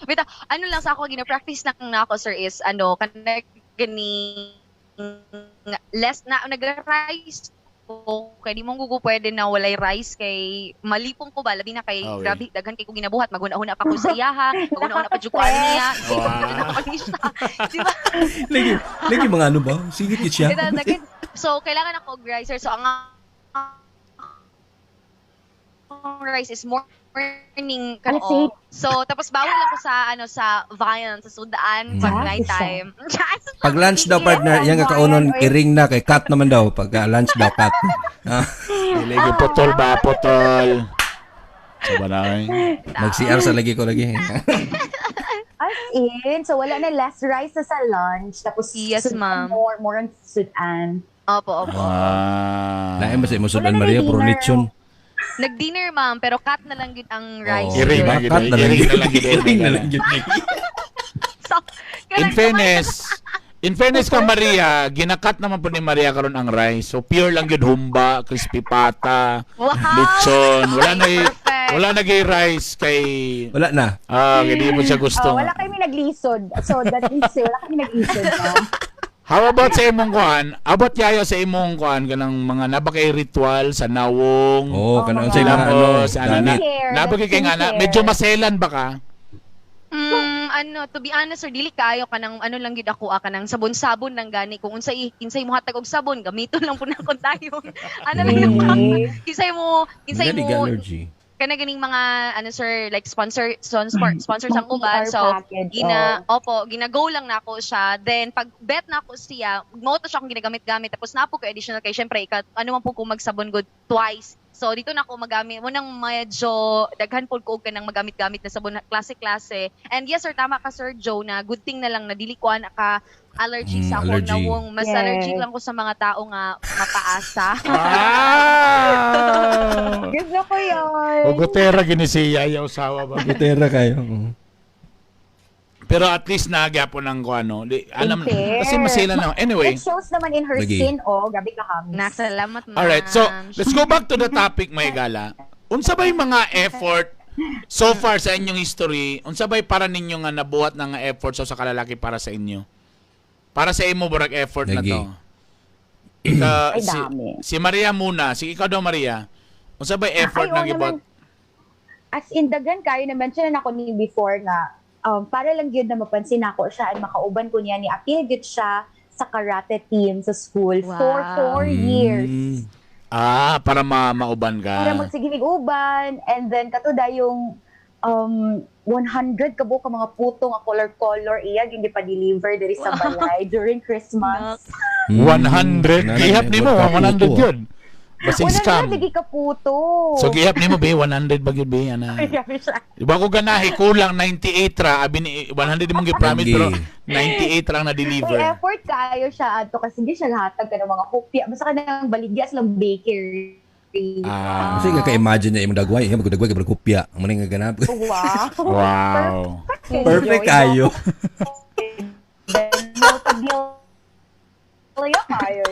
wait, ano lang sa ako gina-practice na ako sir is ano kanang gani less na nag-rice ko kay di mo gugo pwede na walay rice kay malipong ko ba labi na kay Okay. grabe daghan kay ko ginabuhat maguna-una pa ko sa iyaha maguna-una pa jud ko ani niya Wow. di ba? Lagi, lagi mga ano ba? Sige kit siya. Kaya so kailangan ako og rice sir. So ang rice is morning Alas oo. So tapos bawal ako sa ano sa viand sa sudaan pag night time. Pag lunch daw partner, yang kakaunon i-ring na kay cut naman daw pag lunch daw cut. Ah, Dili gyud putol ba putol. Sa balay. mag-CR sa lagi ko lagi. As in, so wala na less rice na sa lunch. Tapos Yes, sudan ma'am. more on sudan. Opo, opo. Ah. Lain ba sa imo sudan Wala na Maria dinner. puro lechon. Nag-dinner, ma'am, pero cut na lang yun ang rice. Oh, Iring diba? na gyud, Cut na lang iring gyud. na lang gyud, Iring na lang gyud. So, In fairness, in fairness ka Maria, ginakat naman po ni Maria karon ang rice. So pure lang gyud humba, crispy pata, Wow! lechon. Wala na Perfect. wala na gyud rice kay Wala na. Kay di mo siya gusto. Oh, wala kami naglisod. So that means wala kami naglisod. No? How about sa imong kuan? About yayo sa imong kuan kanang mga naba kay ritual sa nawong. Oh, kanang mga- unsay mga ano, Silamos, ano na. gamit. Skincare, Naba kay kay nga na, skincare. medyo maselan ba ka? Ano, to be honest, sir, dili kayo kanang ano lang gid ako kanang sabon-sabon lang gani kung unsay kinsay mo hatag og sabon, gamiton lang pud nako tayo. Ano lang yung kinsay mo, kinsay Hindi mo allergy. kana ganing mga ano sir, like sponsor sponsor sponsor sang Mga uban. PR So package, gina oh. opo, gina-go lang nako siya. Then pag bet nako siya, mo to siya akong ginagamit-gamit tapos napo ko additional kay syempre ika, ano man po kung magsabon good twice. So dito na ako magamit mo nang medyo daghan pod ko og kanang magamit-gamit na sabon na klase-klase. And yes sir, tama ka Sir Joe na good thing na lang na dili ko ana ka allergic sa akong Allergy. nawong. Mas Yes. allergic lang ko sa mga tao nga mapaasa. Ah! Gusto ko yun. Ogotera gini si Yaya Osawa ba? Gutera kayo. Oo. Pero at least nagyapon ang kuan no. Di, alam Fair. kasi maselan na. Anyway, It shows naman in her Lagi. skin, oh. Grabe ka hams. Nasalamat ma'am. all right. So, let's go back to the topic, may gala. Unsa bay mga effort so far sa inyong history? Unsa bay para ninyo nga nabuhat na nga effort sa kalalaki para sa inyo? Para sa imo burag effort na Lagi. to. Ika, Ay, si, dami. si Maria muna. Sige, ikaw daw Maria. Unsa bay effort Ay, na oo gibuhat? naman. As in, dagan kayo na mention na ako ni before nga, para lang yun na mapansin ako siya and makauban ko niya ni appeal gyud siya sa karate team sa school for Wow. 4 years. Ah, para mauban ka. Para magsigig uban and then katuda yung 100 ka buok ka mga puto nga color-color iya yung gipa-deliver diri sa balay during Christmas. 100. Gihap nimo, 100 yun. Basta 100 scam. lagi ka puto. So gihap nimo be 100 ba gyud be ana. Grabe siya. Iba ko ganahi kulang 98 ra abi ni 100 imong gi-promise Lagi. pero 98 ra ang May na-deliver. effort kayo siya adto kasi hindi siya hatag ka ng mga hopya. Basta ka nang baligya sa lang bakery. Ah. Kasi nga ka-imagine na imong dagway, nga magdagway ka kopya. Ang nga ganap. Wow. Wow. Perfect kayo. Kayo.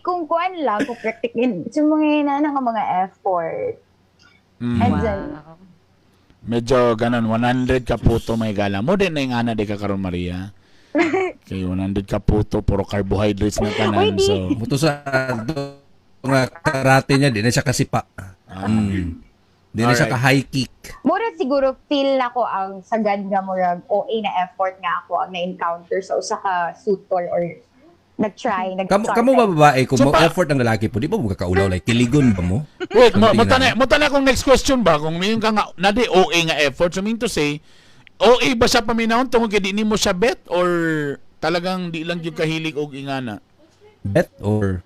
Kung kuan lang, kung practicin, sa mga ina nga mga effort. And then, Medyo ganon 100 ka puto may gala. Mo din na yung ana di ka karon Maria. Kay 100 ka puto puro carbohydrates na tanan. Uy, di. So Muto sa nga karate niya, di na siya kasipa. Di na siya Alright. ka high kick. mura siguro feel nako ang sagad nga murag OA na effort nga ako ang na-encounter sa usa ka suitor or nag-try, nag Kamu kamo ba babae kung So, mo effort ang lalaki po, di ba mo kakaulaw like kiligon ba mo? Wait, mo Something mo tanay, mo tanay akong next question ba kung mayon ka nga na di OA nga effort so mean to say OA ba siya paminahon tungod kay di nimo siya bet or talagang di lang gyud kahilig og ingana? Bet or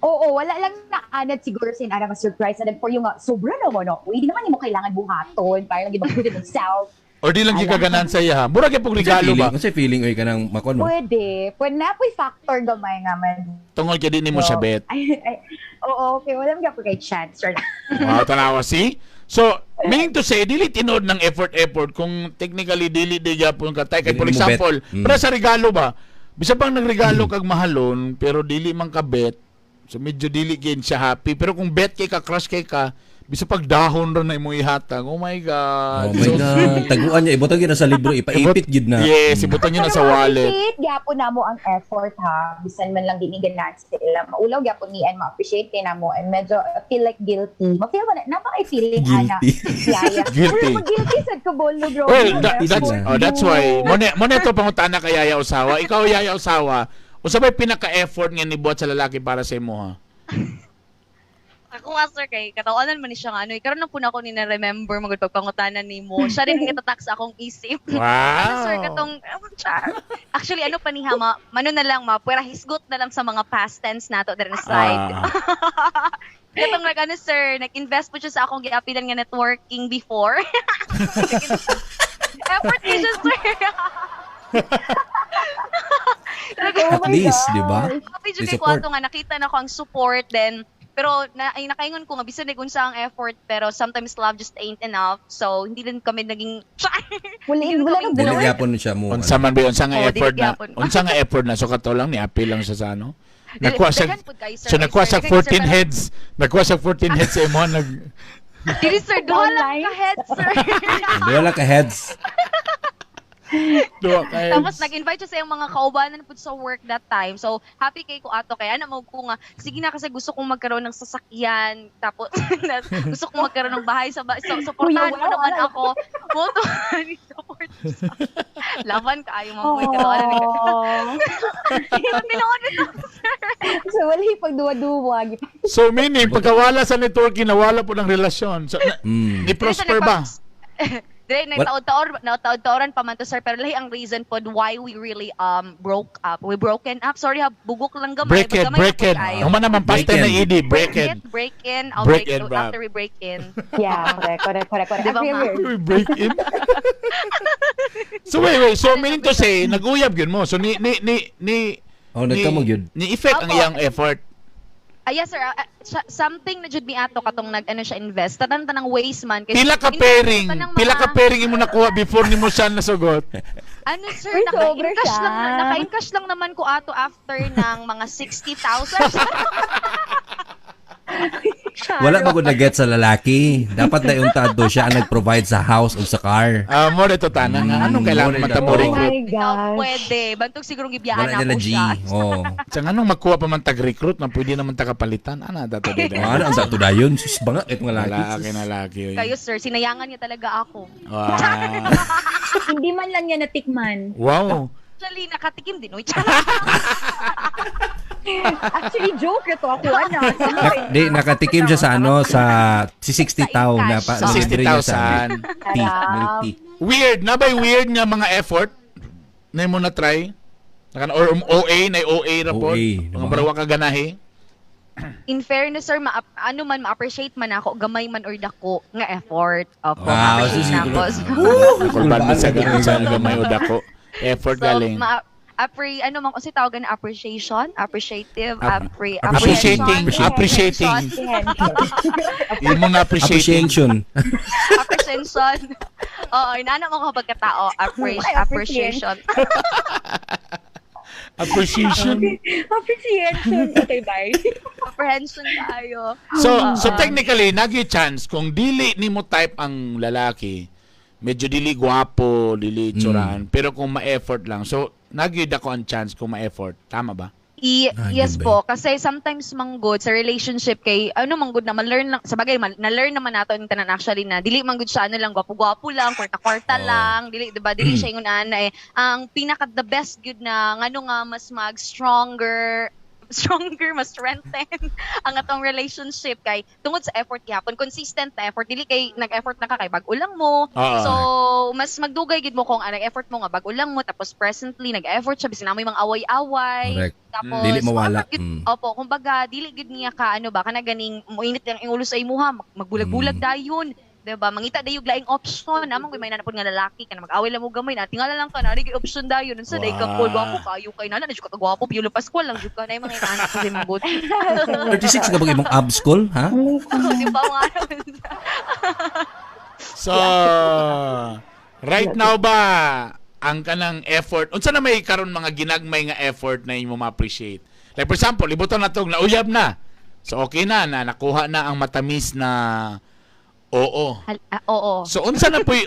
Oo, wala lang naanad siguro sin ana ka surprise and then for yung nga, sobra naman no. Uy, di naman nimo kailangan buhaton para lang gibang yourself. Or di lang gyud kaganan sa iya ha? Mura gyud pug regalo feeling, ba kasi feeling oy kanang makon mo. Pwede. Pwede na po'y factor gamay nga man. tungod kay di nimo siya bet. Ay, ay, oo, okay. Wala mo gyapon kay chance. Or, Wow, tanawa see? So, meaning to say dili tinuod ng effort effort kung technically dili di gyapon ka tay kay Dili for mo bet. example, para sa regalo ba? Bisa pang nagregalo kag mahalon pero dili man ka bet. So medyo dili gyud siya happy pero kung bet kay ka crush kay ka bisa pag dahon ra na imo ihatag. Oh my God. Oh my So God. Taguan niya ibutang gyud na sa libro, ipaipit gyud na. Yes, ibutan niyo na sa wallet. Ma-appreciate gyapon na mo ang effort ha. Bisan man lang di ni ganahan sila. Maulaw gyapon ni and ma-appreciate ni na mo and medyo feel like guilty. Ma-feel mo na napaka feeling ana. Guilty. Yeah, yeah. Guilty. Pero guilty sad ko bolo bro. Well, that's oh, that's why mo na ito pangutana kay Yaya Osawa. Ikaw Yaya Osawa, unsa bay pinaka-effort nga nibuhat sa lalaki para sa imo ha? Ako nga sir kay katawanan man ni siya nga ano, eh, karon lang po na ako ni na-remember magud pagpangutana nimo. Siya rin ang gitatak sa akong isip. Wow. Ano sir katong char. Actually ano pa niha ma, mano na lang ma, pwera hisgot na lang sa mga past tense nato diri na side. Ah. Katong nag ano sir, nag-invest po siya sa akong giapilan nga networking before. Effort niya siya, sir. Oh At my least, di ba? gosh. Happy jud May kay ko support. ato nga nakita na ko ang support then pero na, ay nakaingon ko nga bisan nag unsa ang effort pero sometimes love just ain't enough. So hindi din kami naging Wala, wala nang Dili buwan. gyapon siya mo. Unsa man ba unsa nga Oo, effort dili na gyapon. unsa nga effort na so kato lang ni apil lang siya sa ano. Nakuha siya Daghan pud kayo, sir. So nakuha Sir, siya daghan kayo, sir, 14 pero- heads. Nakuha siya 14 heads sa imo nag Dili sir, duha lang Online? ka head sir. Wala ka heads. duha ka heads. Tapos nag-invite siya sa iyang mga kaubanan pud sa work that time. So happy kay ko ato kay ana mo ko nga sige na kasi gusto kong magkaroon ng sasakyan tapos gusto kong magkaroon ng bahay sa so, suportahan Kuya, mo naman wow. ako. Mo to support. Laban kaayo mo ko pero ano ni Oh. Tinuod bitaw, sir. So, wala yung pagduwa-duwa. So meaning pagkawala sa networking nawala po ng relasyon. So na, ni prosper ba? Dire nagtaod-taor nagtaod-taoran pa man to sir pero lahi ang reason pod why we really broke up. We broken up. Sorry ha, bugok lang gamay. Break it, Gamay break na pud it. kaayo. Human naman pasta Break na in. ED, break Break it. it, break in. I'll Break break, in, bruh. after we break in. Yeah, correct, correct, correct, correct. Di ba, Agree, ma? agree. We break in. So wait, wait. So meaning to say, nag-uyab yun mo. So ni ni ni ni Oh, nagkamog yun. Ni effect ang Opo. iyang effort. Ah, yes sir, something na jud mi ato katong nag ano siya invest. Tatan tanang ways man kay Pila ka invest pairing, tanang pila ka pairing imo nakuha before nimo siya nasugot. Ano sir, Uy, sobra naka-encash siya. lang naka-encash lang naman ko ato after ng mga 60,000. Wala ba gud na-get sa lalaki? Dapat na yung tado siya ang nag-provide sa house o sa car. Ah, more ito tanan nga anong kailangan More mata mo ito. Oh recruit? my gosh. Pwede. Bantog siguro gibiyaan Wala ako nila G. siya. Oh. Sa anong magkuha pa man tag-recruit na pwede naman takapalitan. Ana dato dito. Oh, ano ang sa dayon? Sus banga itong lalaki. Wala kay lalaki. Oy. Kayo sir, sinayangan niya talaga ako. Wow. Hindi man lang niya natikman. Wow. Actually, nakatikim din. Uy, Actually, joke ito ako. Ano? Di, nakatikim siya sa ano, sa si 60 tao na pa, Sa libre niya sa 60,000. tea, milk tea. Weird na ba weird nga mga effort na mo na try? Nakan or OA na OA ra pod. OA, Mga diba? barawa ka ganahi. In fairness sir, ma ano man ma-appreciate man ako gamay man or dako nga effort. Opo, Wow, ma-appreciate sus, na ako. Kulban mo sa sa gamay o dako. Effort So, galing. ma appre ano man kasi tawag na appreciation, appreciative, Appreciating, appreciating. Imo na appreciating. Appreciation. Appreciation. Oo, inana mo ko pagkatao, Ay, appreciation. Appreciation. Appreciation. Okay, bye. Apprehension tayo. So technically nagi chance kung dili nimo type ang lalaki, medyo dili gwapo, dili tsuraan, pero kung ma-effort lang. So nagi dako ang chance kung ma-effort. Tama ba? Ah, Yes yun ba po, kasi sometimes manggod sa relationship kay ano manggod na ma-learn lang sa bagay na-learn naman nato ang tanan actually na dili manggod siya ano lang gwapo-gwapo lang, kwarta-kwarta Oo. lang, dili 'di ba? Dili siya ingon ana eh. Ang pinaka the best good na ngano nga mas mag stronger stronger, mas strengthen ang atong relationship kay tungod sa effort gihapon, consistent na effort dili kay nag-effort na ka kay bag-o lang mo. Oo. So, mas magdugay gid mo kung ang nag-effort mo nga bag-o lang mo tapos presently nag-effort siya bisan na may mga away-away. Correct. Tapos Dili mawala. dapat Opo, kumbaga dili gid niya ka ano ba kana ganing moinit lang ang ulo sa imuha, magbulag-bulag dayon. 'Di ba? Mangita dayon laing option. Among may nanapod nga lalaki kana mag-away lang mo gamay na tingala lang ka na gyud option dayon. Unsa day ka cool Wow. gwapo kayo kay nana na jud ka kagwapo Piolo Pascual lang jud ka na yung mga anak ko si Manggot. 36 ka ba imong abs call, ha? Di ba mga ano? So, right now ba ang kanang effort, unsa na may karon mga ginagmay nga effort na imo ma-appreciate? Like for example, ibutan na tong nauyab na. So okay na na nakuha na ang matamis na oo. Oo. So unsa na po'y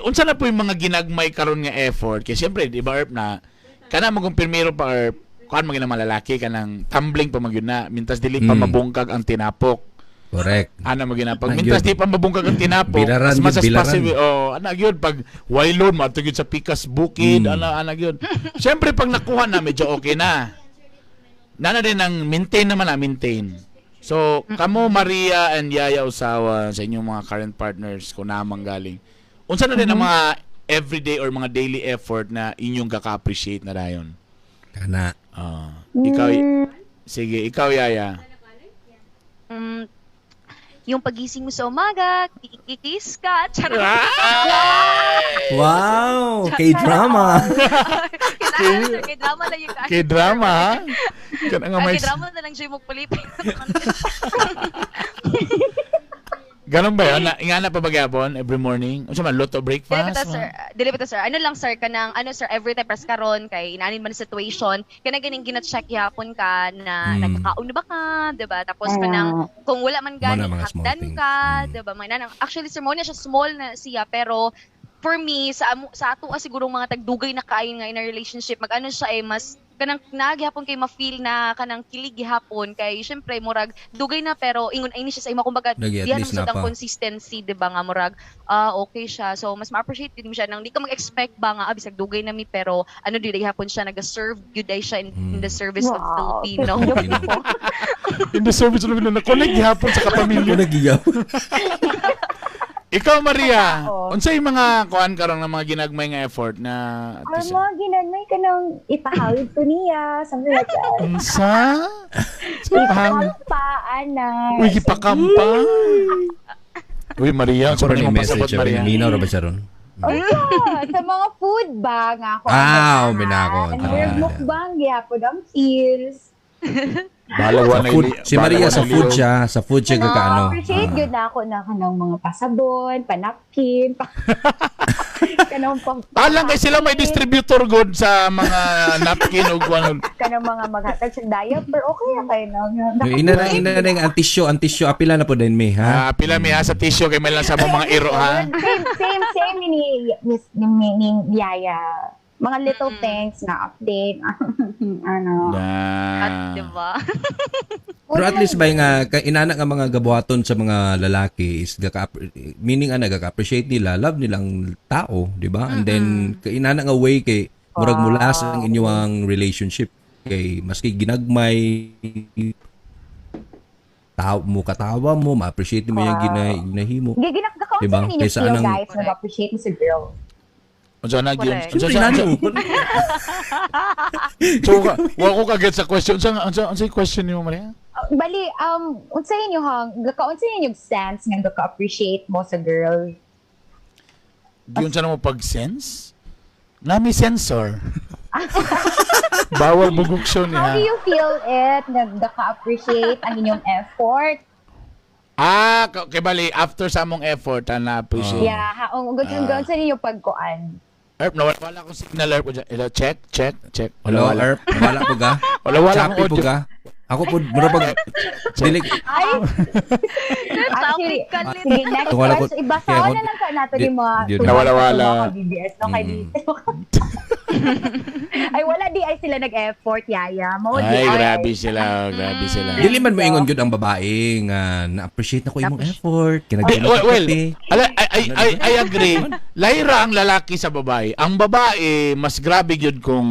mga ginagmay karon nga effort? Kay siyempre, di ba Erp na kana magong pirmiro pa Erp, kuan man gyud ang lalaki kanang tumbling pa man gyud na mintas dili pa mabungkag ang tinapok. Correct. Ana mo gina pag Ah, mintas yun. di pa mabungkag ang tinapok. Bilaran As much yun, as bilaran. possible. Oh, ana gyud pag waylon mo gyud sa pikas bukid, ana ana gyud. Siyempre pag nakuha na medyo okay na. Nana din ang maintain naman na maintain. So, kamo Maria and Yaya Usawa sa inyong mga current partners kung namang galing. Unsa na din ang mga everyday or mga daily effort na inyong kaka-appreciate na dayon? Kana. Ah, ikaw sige, ikaw Yaya. yung pagising mo sa umaga, kikis ka, charot. Wow! K-drama! Kailangan, sir, kay drama lang yung Kay drama ha. Kana nga Ay, may kay drama na lang siya mo pulipin. Ganun ba yun? Na, ingana pa ba gyapon every morning? Unsa man luto Dili breakfast? ba ta, sir? Dili ba ta, sir? Ano lang, sir, kanang ano, sir, every time press karon kay inanin man ang situation, kanang ganing gina-check gyapon ka na nagkakaon na ba ka, 'di ba? Tapos kanang kung wala man Mao gani na mga small hakdan things. ka, 'di ba? May nanang actually sir mo na siya, small na siya, pero for me sa sa ato siguro mga tagdugay na kaayo nga in a relationship, mag-ano siya eh, mas kanang nagyapon kay ma-feel na kanang kilig gihapon kay syempre murag dugay na, pero ingon ay ni siya sa imo, kumbaga Lagi, at diyan least naman sa na pa. consistency, 'di ba, nga murag ah, okay siya, so mas ma-appreciate din mo siya nang di ka mag-expect ba nga ah, bisag dugay na mi, pero ano di gihapon siya nag-serve gyud ay siya in the service of Filipino. Filipino. In the service of na connect gihapon sa Ako kapamilya. nagiyaw. Ikaw, Maria, Tao. unsay mga kuan karon ng mga ginagmay nga effort na Or mga ginagmay ka nang ipahawid ko niya, something like that. Unsa? Sa Ipakampa, ana. Uy, gipakampa. Uy, Maria, Ako sa rin mo yung message pasabot, siya. Maria. Minaw ra ba siya ron? Unsa? Sa mga food ba nga ako? Ah, minako. And we're mukbang gyapon ang feels. Bahala Sa food, si Maria sa food siya, sa food siya kakaano. Appreciate Ah. good na ako na kanang mga pasabon, panapkin, pa kanang pang Talang kay sila may distributor good sa mga napkin o kuan. Kanang mga maghatag sa diaper, okay na kayo no? Yung ina na yung antisyo, apila na po din mi, ha? Ah, pila mi ha sa tissue kay may lang sa mga iro ha. Same, same, same ni, Miss, ni Yaya. Mga little things na update. Ano. At Na. 'di ba? Pero at least ba nga inana nga mga gabuhaton sa mga lalaki is gaka meaning ana gaka-appreciate nila, love nila ang tao, di ba? And then inana nga way kay murag mulas ang inyong relationship kay maski ginagmay tao mo katawa mo, ma-appreciate mo yung ginahimo. Giginakakaon Diba? sa ninyo Kaysa feel, anong- guys. Nag-appreciate mo sa girl. Unsa na gyud? Correct. Unsa Siyempre, sa inano. So wa ko kaget sa question. Unsa yung question nimo, Maria? Bali, unsa inyo hang, gakaon sa inyo sense nga gaka-appreciate mo sa girl? Gyud sa mo pag sense? Nami sensor. Bawal buguksyon How do niya. you feel it? Nagka-appreciate ang inyong effort? Ah, kay bali after sa among effort ah, na appreciate. Yeah, ha, ang gusto ah. Sa ninyo pagkuan. Erp, nawala wala akong signal, Erp. Hello, check, check, check. Hello, Wala, wala. Erp. Wala po ka? Wala, wala Choppy akong po audio. ka? Ako po, mura pag dili Ay, actually, Topic kalit. sige, next Wala ko- question. Ibasa kaya na ko- lang ka natin yung mga Nawala, wala. mga BBS, no? Kay Ay, wala di ay sila nag-effort, Yaya. Mao di Ay, grabe sila. Grabe sila. Dili man moingon gyud ang babae nga na-appreciate na ko imong effort. Di, Kinagano well, well, ala, I agree. Lahira ang lalaki sa babae. Ang babae, mas grabe yun kung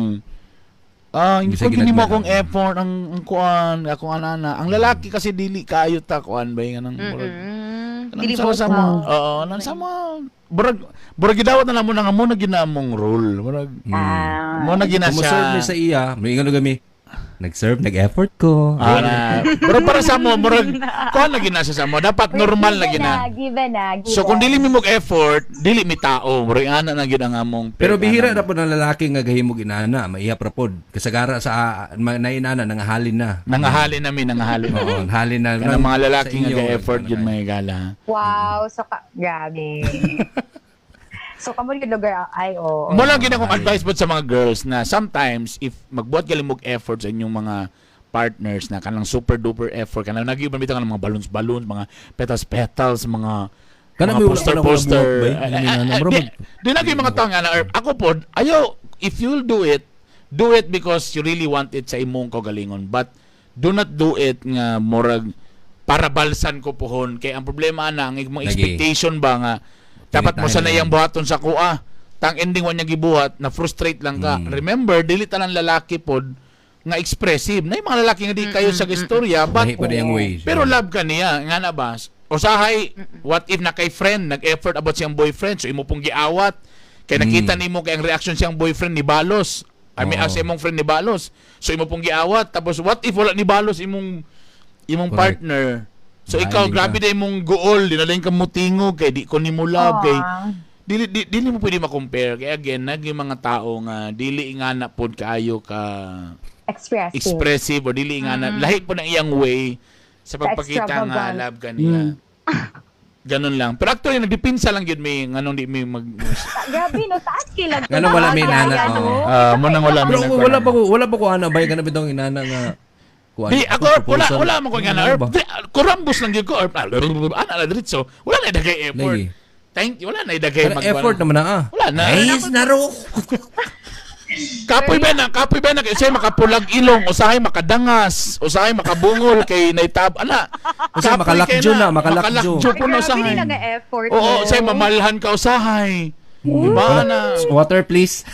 ah, hindi Bisag ko gini mo ginagmay akong lang. effort ang kuan, akong anana. Ang lalaki kasi dili kaayo ta kuan ba yung anang murag. Kanang Dili sama sama. Oo, nang sama. Murag murag gidawat na lang mo na nga mo na ginamong role. Murag Ah. mo na gina Kung mo-serve ni siya. sa iya, moingon kami. Nag-serve, nag-effort ko. Ah, na. Murag para sa mo, murag kuan na gina siya sa mo. Dapat normal na Given gina. Given na, given. So kung dili mi mo effort, dili mi tao. Murag ana na gyud ang among Pero bihira ana. na po ng lalaki nga gahimog inana, maihap ra pod. Kasagara sa nainana nangahalin na. Nangahalin nami, nangahalin. Oo, halin na. Kanang mga lalaki Sa nga inyo, ga-effort ano yun kayo. may gala. Wow, so ka, grabe. So kamo yung lugar, ay, oo. Mo lang gid akong advice but sa mga girls na sometimes if magbuhat galing mog effort sa inyong mga partners na kanang super duper effort kanang nag-iban bitaw kanang mga balloons balloons, mga petals petals, mga Kanang mga may wala poster pa na poster. buhat, bay. Ay, Ano ay, na, ay, mura di na yung mga tao nga na ako pod ayo, if you'll do it, do it because you really want it sa imong kaugalingon, but do not do it nga murag para balsan ko pohon kay ang problema na ang imong Lagi. expectation ba nga dapat mo Pinitahin sa iyang lang. buhaton sa kuha tang ending wa niya gibuhat na frustrate lang ka. Remember, dili tanan lalaki pod nga expressive na yung mga lalaki nga di kayo sa istorya, but Lahi pa na yung way. pero love ka niya, nga na ba? Usahay, what if na kay friend, nag-effort about siyang boyfriend, so imo pong giawat. Kay nakita nimo kay ang reaction siyang boyfriend ni Balos. I mean, Oo. as imong friend ni Balos. So imo pong giawat, tapos what if wala ni Balos imong imong Correct. partner? So ikaw Lain grabe ka. day mong goal, di na lang ka mutingog kay di ko nimo love kay Aw. dili mo pwede ma-compare kay again nag yung mga tao nga dili nga na pod kaayo ka Expressive. expressive or dili nga na lahi po ng iyang way sa pagpakita nga extravagant. love kaniya. Ganun lang. Pero actually nagdipinsa lang gyud mi nganong di mi mag Grabe, no? Taas kailan. Ngano wala may inana, oo. Ah, mo nang wala mi Pero wala pa ko ana bay kana bitong inana nga kuan. Di ako atong wala proposal. wala man ko nga na Ano Erp. ba? Di, Kurambos lang gyud ko Erp. Ana na diretso. Wala na dagay effort. Lagi. Thank you. Wala na dagay Kana effort naman na ah. Wala na. Ay, naro. Kapoy ba na, kapoy ba na kay usahay makapulag ilong, usahay makadangas, usahay makabungol kay naitab ana. Usahay Kapoy makalakjo kay na, makalakjo. Makalakjo po na Grabe usahay. nila nga effort. Oo, no? usahay mamalhan ka usahay. Diba na? Water please.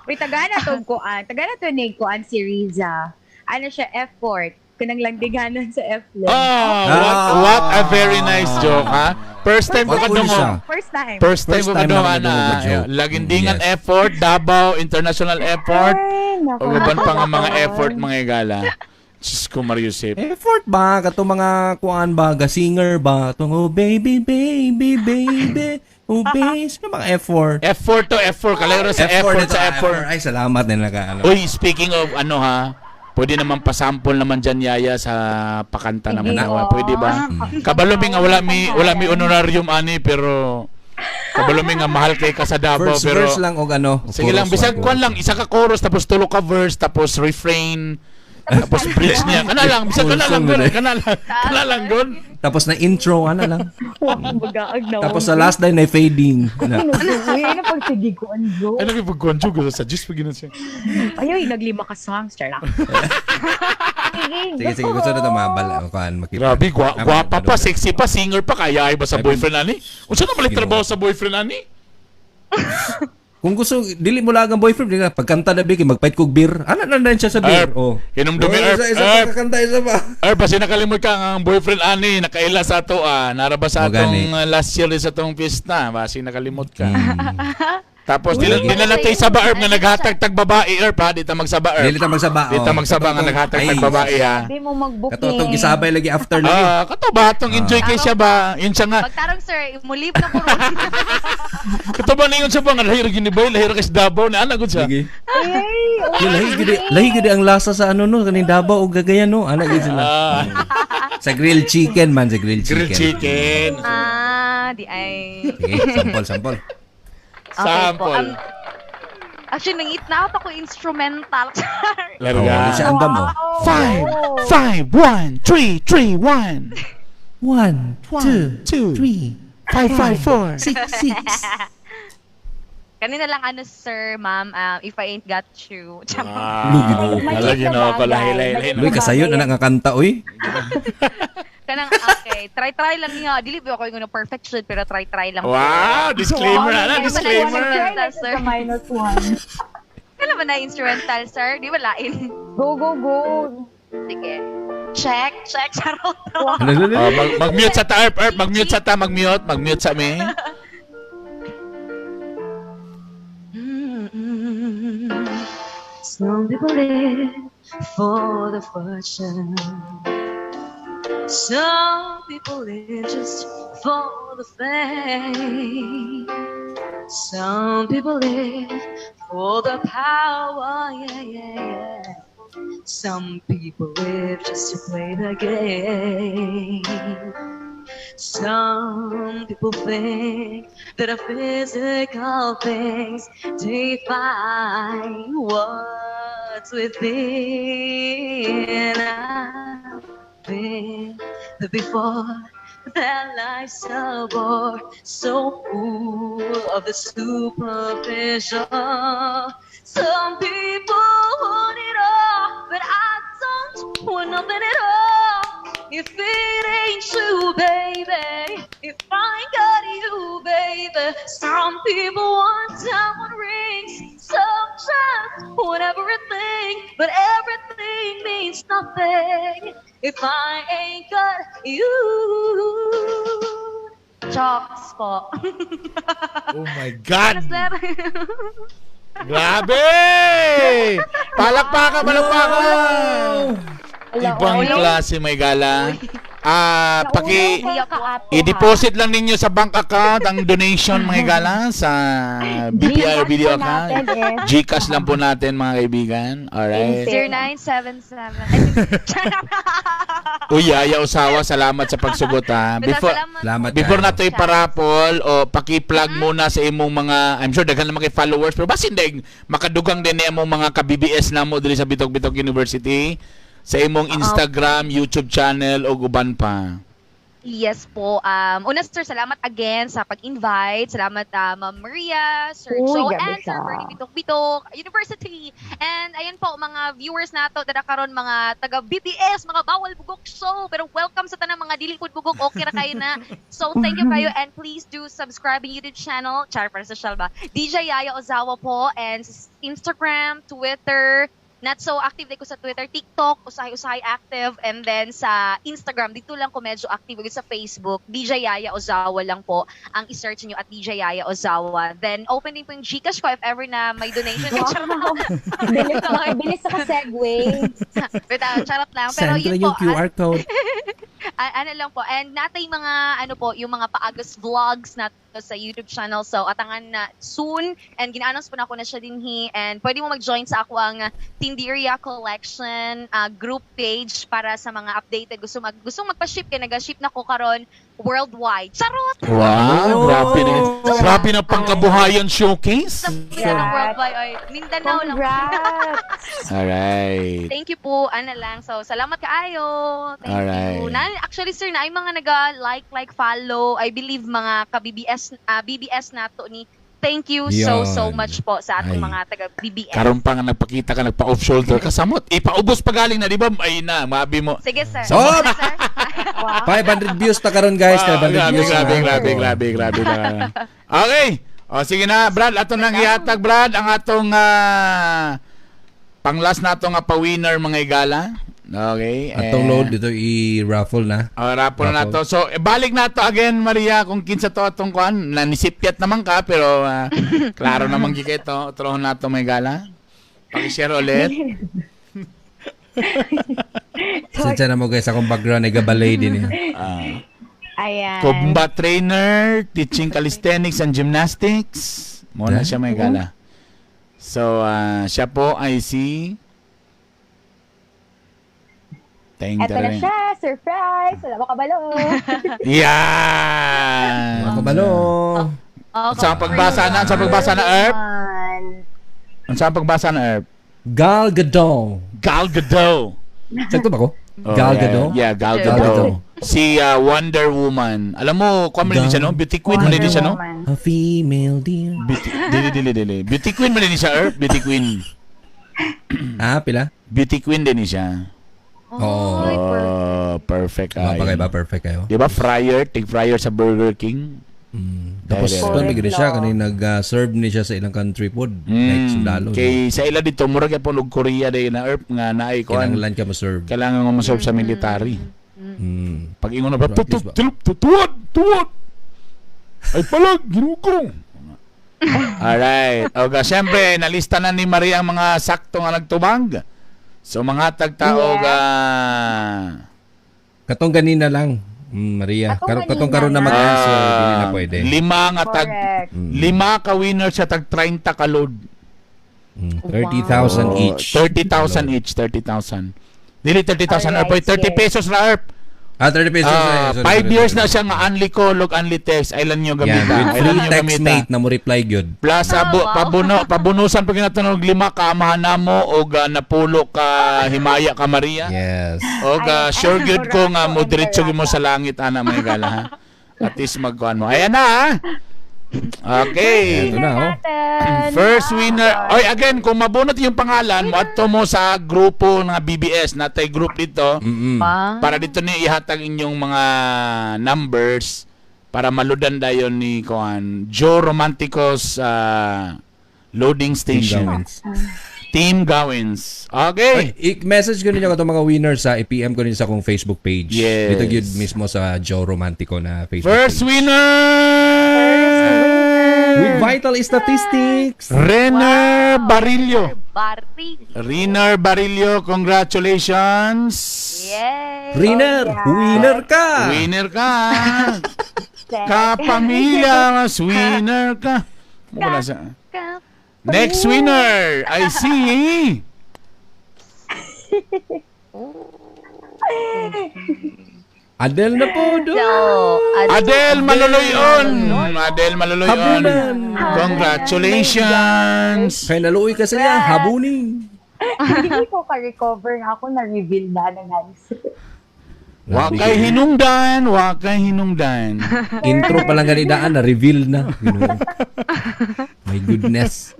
Wait, taga na to kuan. Taga na to ni kuan si Riza. Ano siya, effort. Kunang langdiganan sa F lang. Oh, what a very nice joke, ha? First time ko What kadungog. siya? First time. First time First ko time kadungog, na ana. kadungog na joke. Lagindingan Yes. effort, Davao International Airport. Ay, naku. O uban pa nga mga effort, mga igala. Diyos ko, Mariusip. Effort ba kato mga kuan ba ga singer ba tong oh baby baby baby oh baby sino mga effort. Effort to effort. Kalero sa effort, ito, sa effort. Ay salamat na naka ano. Uy, speaking of ano ha, pwede naman pasample naman dyan Yaya sa pakanta naman Sige, nawa. oh. Pwede ba? Kabalo mi nga wala mi honorarium ani pero kabalo mi nga mahal kay ka sa Davao First pero verse lang og ano. Sige lang, chorus, bisag one kwan lang, isa ka chorus tapos tulo ka verse tapos refrain tapos bridge niya. Kana lang, bisag kana lang gon, kana lang. Kana lang gon. Tapos na intro ana lang. Magaag na. Tapos sa last line na fading. Na. Uy, ano pag sige ko ang joke. Ay nakipagkwanjo ko sa Diyos pag siya. Ay, ay, naglima ka songs. Char lang. Sige sige gusto na to mabala kuan makita. Grabe, Tama, gwapa pa, ano. sexy pa, singer pa, kaya ay ba sa Ay, boyfriend ani? Unsa na malit Ginoo. trabaho sa boyfriend ani? Kung gusto dili mo lang ang boyfriend di ka pagkanta na bigay magpait kog beer. Ana na na siya sa beer. Erp. Oh. Hinumdumi, Oh, Erp. Isa, isa Erp. pa kakanta isa pa. Or basta nakalimot ka ang boyfriend ani nakaila sa ato ah nara ba sa O, gani. atong last year sa atong pista basi nakalimot ka. Tapos Uy, di lagi. di na natay sa ba Erp nga naghatag tag babae Erp ha di ta magsaba Erp. Dili ta magsaba. Di ta oh. magsaba nga Katong- naghatag Ay, tag babae ha. Sabi mo mag-booking. Kato tong gisabay lagi after lagi. Ah, kato ba atong enjoy kay siya ba? Yun siya nga. Pagtarong sir, mulib na ko ron. Kato ba ningon siya ba nga lahir gini bay, lahir kay sa Davao na ana gud siya. Sige. Ay, oh, Yung lahi gid ang lasa sa ano no kaning Davao ug Cagayan no. Ana gid sila. Ah, Sa grilled chicken man, sa grilled chicken. grilled chicken. Ah, di ay. Sige, sample, sample. Okay po. Sample. Actually, nangit na ako instrumental. Oh, Larga. di siya andam oh. 5 5 1 3 3 1 1 2 2 5 5 4 6 6. Kanina lang ano sir, ma'am, if I ain't got you. Ah, Lugi no. Lagi no, ko lahi lahi lahi. Luy kasayon na nga kanta oy. Kanang okay, try-try lang niya. Dili ba ako yung ano, perfect shit, pero try-try lang. Wow, disclaimer ana, Wow. disclaimer. Try lang Sir. sa -1. Kailan ba na instrumental, sir? Di ba lain? Go, go, go. Sige. Check, check, charot. Oh, mag-mute sa ta, Erp, Erp, mag-mute sa ta, mag-mute, mag-mute sa mi. Some people live for the fortune. Some people live just for the fame. Some people live for the power, yeah, yeah, yeah. Some people live just to play the game. Some people think that the physical things define what's within. I've been there before. That life's a bore, so full of the superficial. Some people want it all, but I don't want nothing at all. If it ain't you, baby, if I ain't got you, baby. Some people want diamond rings, some just want everything, but everything means nothing if I ain't got you. Chocks po. Oh my God! Sir. Grabe! Palakpakan, palakpakan! Ibang oy. klase, may gala. Ah, paki Nauna ko kaato, ha? i-deposit lang ninyo sa bank account ang donation, mga higala, sa BPI Gcash video po account. natin, eh. GCash lang po natin, mga kaibigan. Alright. 0977. Ay, charot. Uy, Yaya Osawa, salamat sa pagsugot ha. Basta Before salamat. Salamat Before kayo. na to iparapol o paki-plug muna sa imong mga, I'm sure daghan naman kay followers, pero basin deg makadugang din ni imong mga ka-BBS namo diri sa Bitok Bitok University sa imong Instagram, YouTube channel ug uban pa. Yes po. Una, sir, salamat again sa pag-invite. Salamat, Ma'am Maria, Sir Uy, Joe, grabe and Sir siya. Bernie Bitok Bitok University. And ayan po, mga viewers nato, dara karon mga taga BBS, mga bawal bugok show. Pero welcome sa tanang mga dili pud bugok, okay ra kayo na. So thank you kayo and please do subscribe ang YouTube channel. Char para sa ba? DJ Yaya Ozawa po and sa Instagram, Twitter, not so active like ko sa Twitter, TikTok, usahay-usahay active, and then sa Instagram, dito lang ko medyo active, ug sa Facebook, DJ Yaya Ozawa lang po ang i-search niyo at DJ Yaya Ozawa. Then, open din po yung Gcash ko if ever na may donation. Wow. Bilis, bilis sa segue. But, charot lang. Pero Send ko yun lang po, yung QR code. Ano lang po. And natay mga, ano po, yung mga paagos vlogs nato sa YouTube channel. So, atangan na soon. And gina-announce po na ako na siya dinhi. And pwede mo mag-join sa ako ang Tindiria Collection group page para sa mga updated. Gusto magpa-ship kay nag-ship na ko karon worldwide. Charot! Wow, Oh. grabe na. Grabe na pangkabuhayan showcase. Sa Yeah. worldwide. Oy, Mindanao lang. Congrats! Alright. Thank you po. Ano lang. So, salamat kaayo. Thank Alright. you. Na, actually, sir, na ay mga naga-like, like, follow. I believe mga ka-BBS, BBS nato ni. Thank you so, so Yan. much po sa atong Ay. mga taga-BBS. Karon pa nga nagpakita ka, nagpa-off shoulder ka, samot. Ipaubos pa galing na, di ba? Ay na, mabi mo. Sige, sir. Oh! Sige, sir. Wow. 500 views ta karon guys, Wow, 500 grabe, views. grabe, na. grabe, grabe, grabe, grabe. Okay. O, sige na, Brad. Ato nang ihatag, Brad, ang atong pang-last na nga pa-winner, mga igala. Okay. Atong eh, load dito i-raffle na. Oh, raffle na Raffle. to. So, eh, balik na to again, Maria, kung kinsa to atong kuan. Nanisipyat naman ka, pero klaro naman gid kay to. Turuan na to, may gala. Paki-share ulit. Sensya na mo guys, akong background ay gabalay din eh. Ayan. Combat trainer, teaching calisthenics and gymnastics. Muna Yeah. siya, may gala. So, siya po ay si... Teng Eto na tareng. siya. Surprise! Wala ba kabalo? Yan! Mga kabalo. Oh, Sa pagbasa na, sa pagbasa na, Erp. Man. Sa pagbasa na, Erp. Gal Gadot. Gal Gadot. Sakto ba ko? Oh, Gal yeah. Gadot? Yeah, Gal Gal Gadot. Gadot. Si Wonder Woman. Alam mo, kuha mo rin siya, no? Beauty queen mo rin Wonder siya, no? Woman. A female deer. Beauty, dili, dili, dili. Beauty queen mo rin siya, Erp. Beauty queen. Ah, pila? Beauty queen din siya. Oo. Oy, perfect. Oh, perfect. Mga Ay. bagay ba? Perfect kayo. Di ba fryer? Tig fryer sa Burger King. Tapos, Dahil- kuan may siya, Correct, kanina nag-serve ni siya sa ilang country food. Like sundalo. Kay sa ila dito murag gyapon og Korea day na Erp nga naay kuan. Kinanglan ka mo-serve. Kailangan mo mo-serve sa military. Pag ingon na ba, Pero at least ba- tuwad, tuwad. Ay palag, Ginoo ko. Alright. Oga, syempre nalista na ni Maria ang mga sakto nga nagtubag. So mga tagtao Yes. ga Katong ganina lang, Maria. Katong Katong ganina karon na na. mag-answer, dili na pwede. Lima nga tag Correct. lima ka winner sa tag 30 ka load. 30,000 Oh, each. 30,000 each, 30,000. Dili 30,000 Alright, Erp, oy, 30 sige. pesos ra Erp. Ah, 30 pesos. Ah, Sorry, 5 sorry, years sorry. na siya nga only call ug only text. Ay lang nyo Yan, gamita. with Ay lang free nyo text gamita. mate na mo reply gyud. Plus abo, Ah, wow. pabuno, pabunusan pag ginatunog lima ka amahan namo og napulo ka himaya ka Maria. Yes. Og Ay, sure ay, good ko nga Orato mo diretso and gyud mo sa langit ana mga gala ha. At least magkuan mo. Ayan na ha. Okay. Ito na, oh. Natin. First winner. Oy, again, kung mabunot yung pangalan mo, adto mo sa grupo ng BBS, natay group dito. Wow. Para dito ni ihatag inyong mga numbers para maludan dayon ni kuan Joe Romanticos loading Team station. Gawins. Team Gawins. Okay. Ay, i-message ko ninyo katong mga winners sa i-PM ko ninyo sa akong Facebook page. Yes. Dito gyud mismo sa Joe Romantico na Facebook First page. winner! With vital statistics. Renner Barillo. Barillo. Riner Barillo, congratulations. Yay! Winner! Winner ka! Winner ka. Kapamilya, mas winner ka. Wala sa... Next winner, I see. Adel na po do. So, Adel Maloloyon. Adel Maloloyon. Habunan. Congratulations. Kay naluoy ka sa iya, habunin. Hindi ko ka-recover nga ako na-reveal na na answer. Wakay hinungdan, wakay hinungdan. Intro pa lang ganidaan, na-reveal na. Ginoo. My goodness.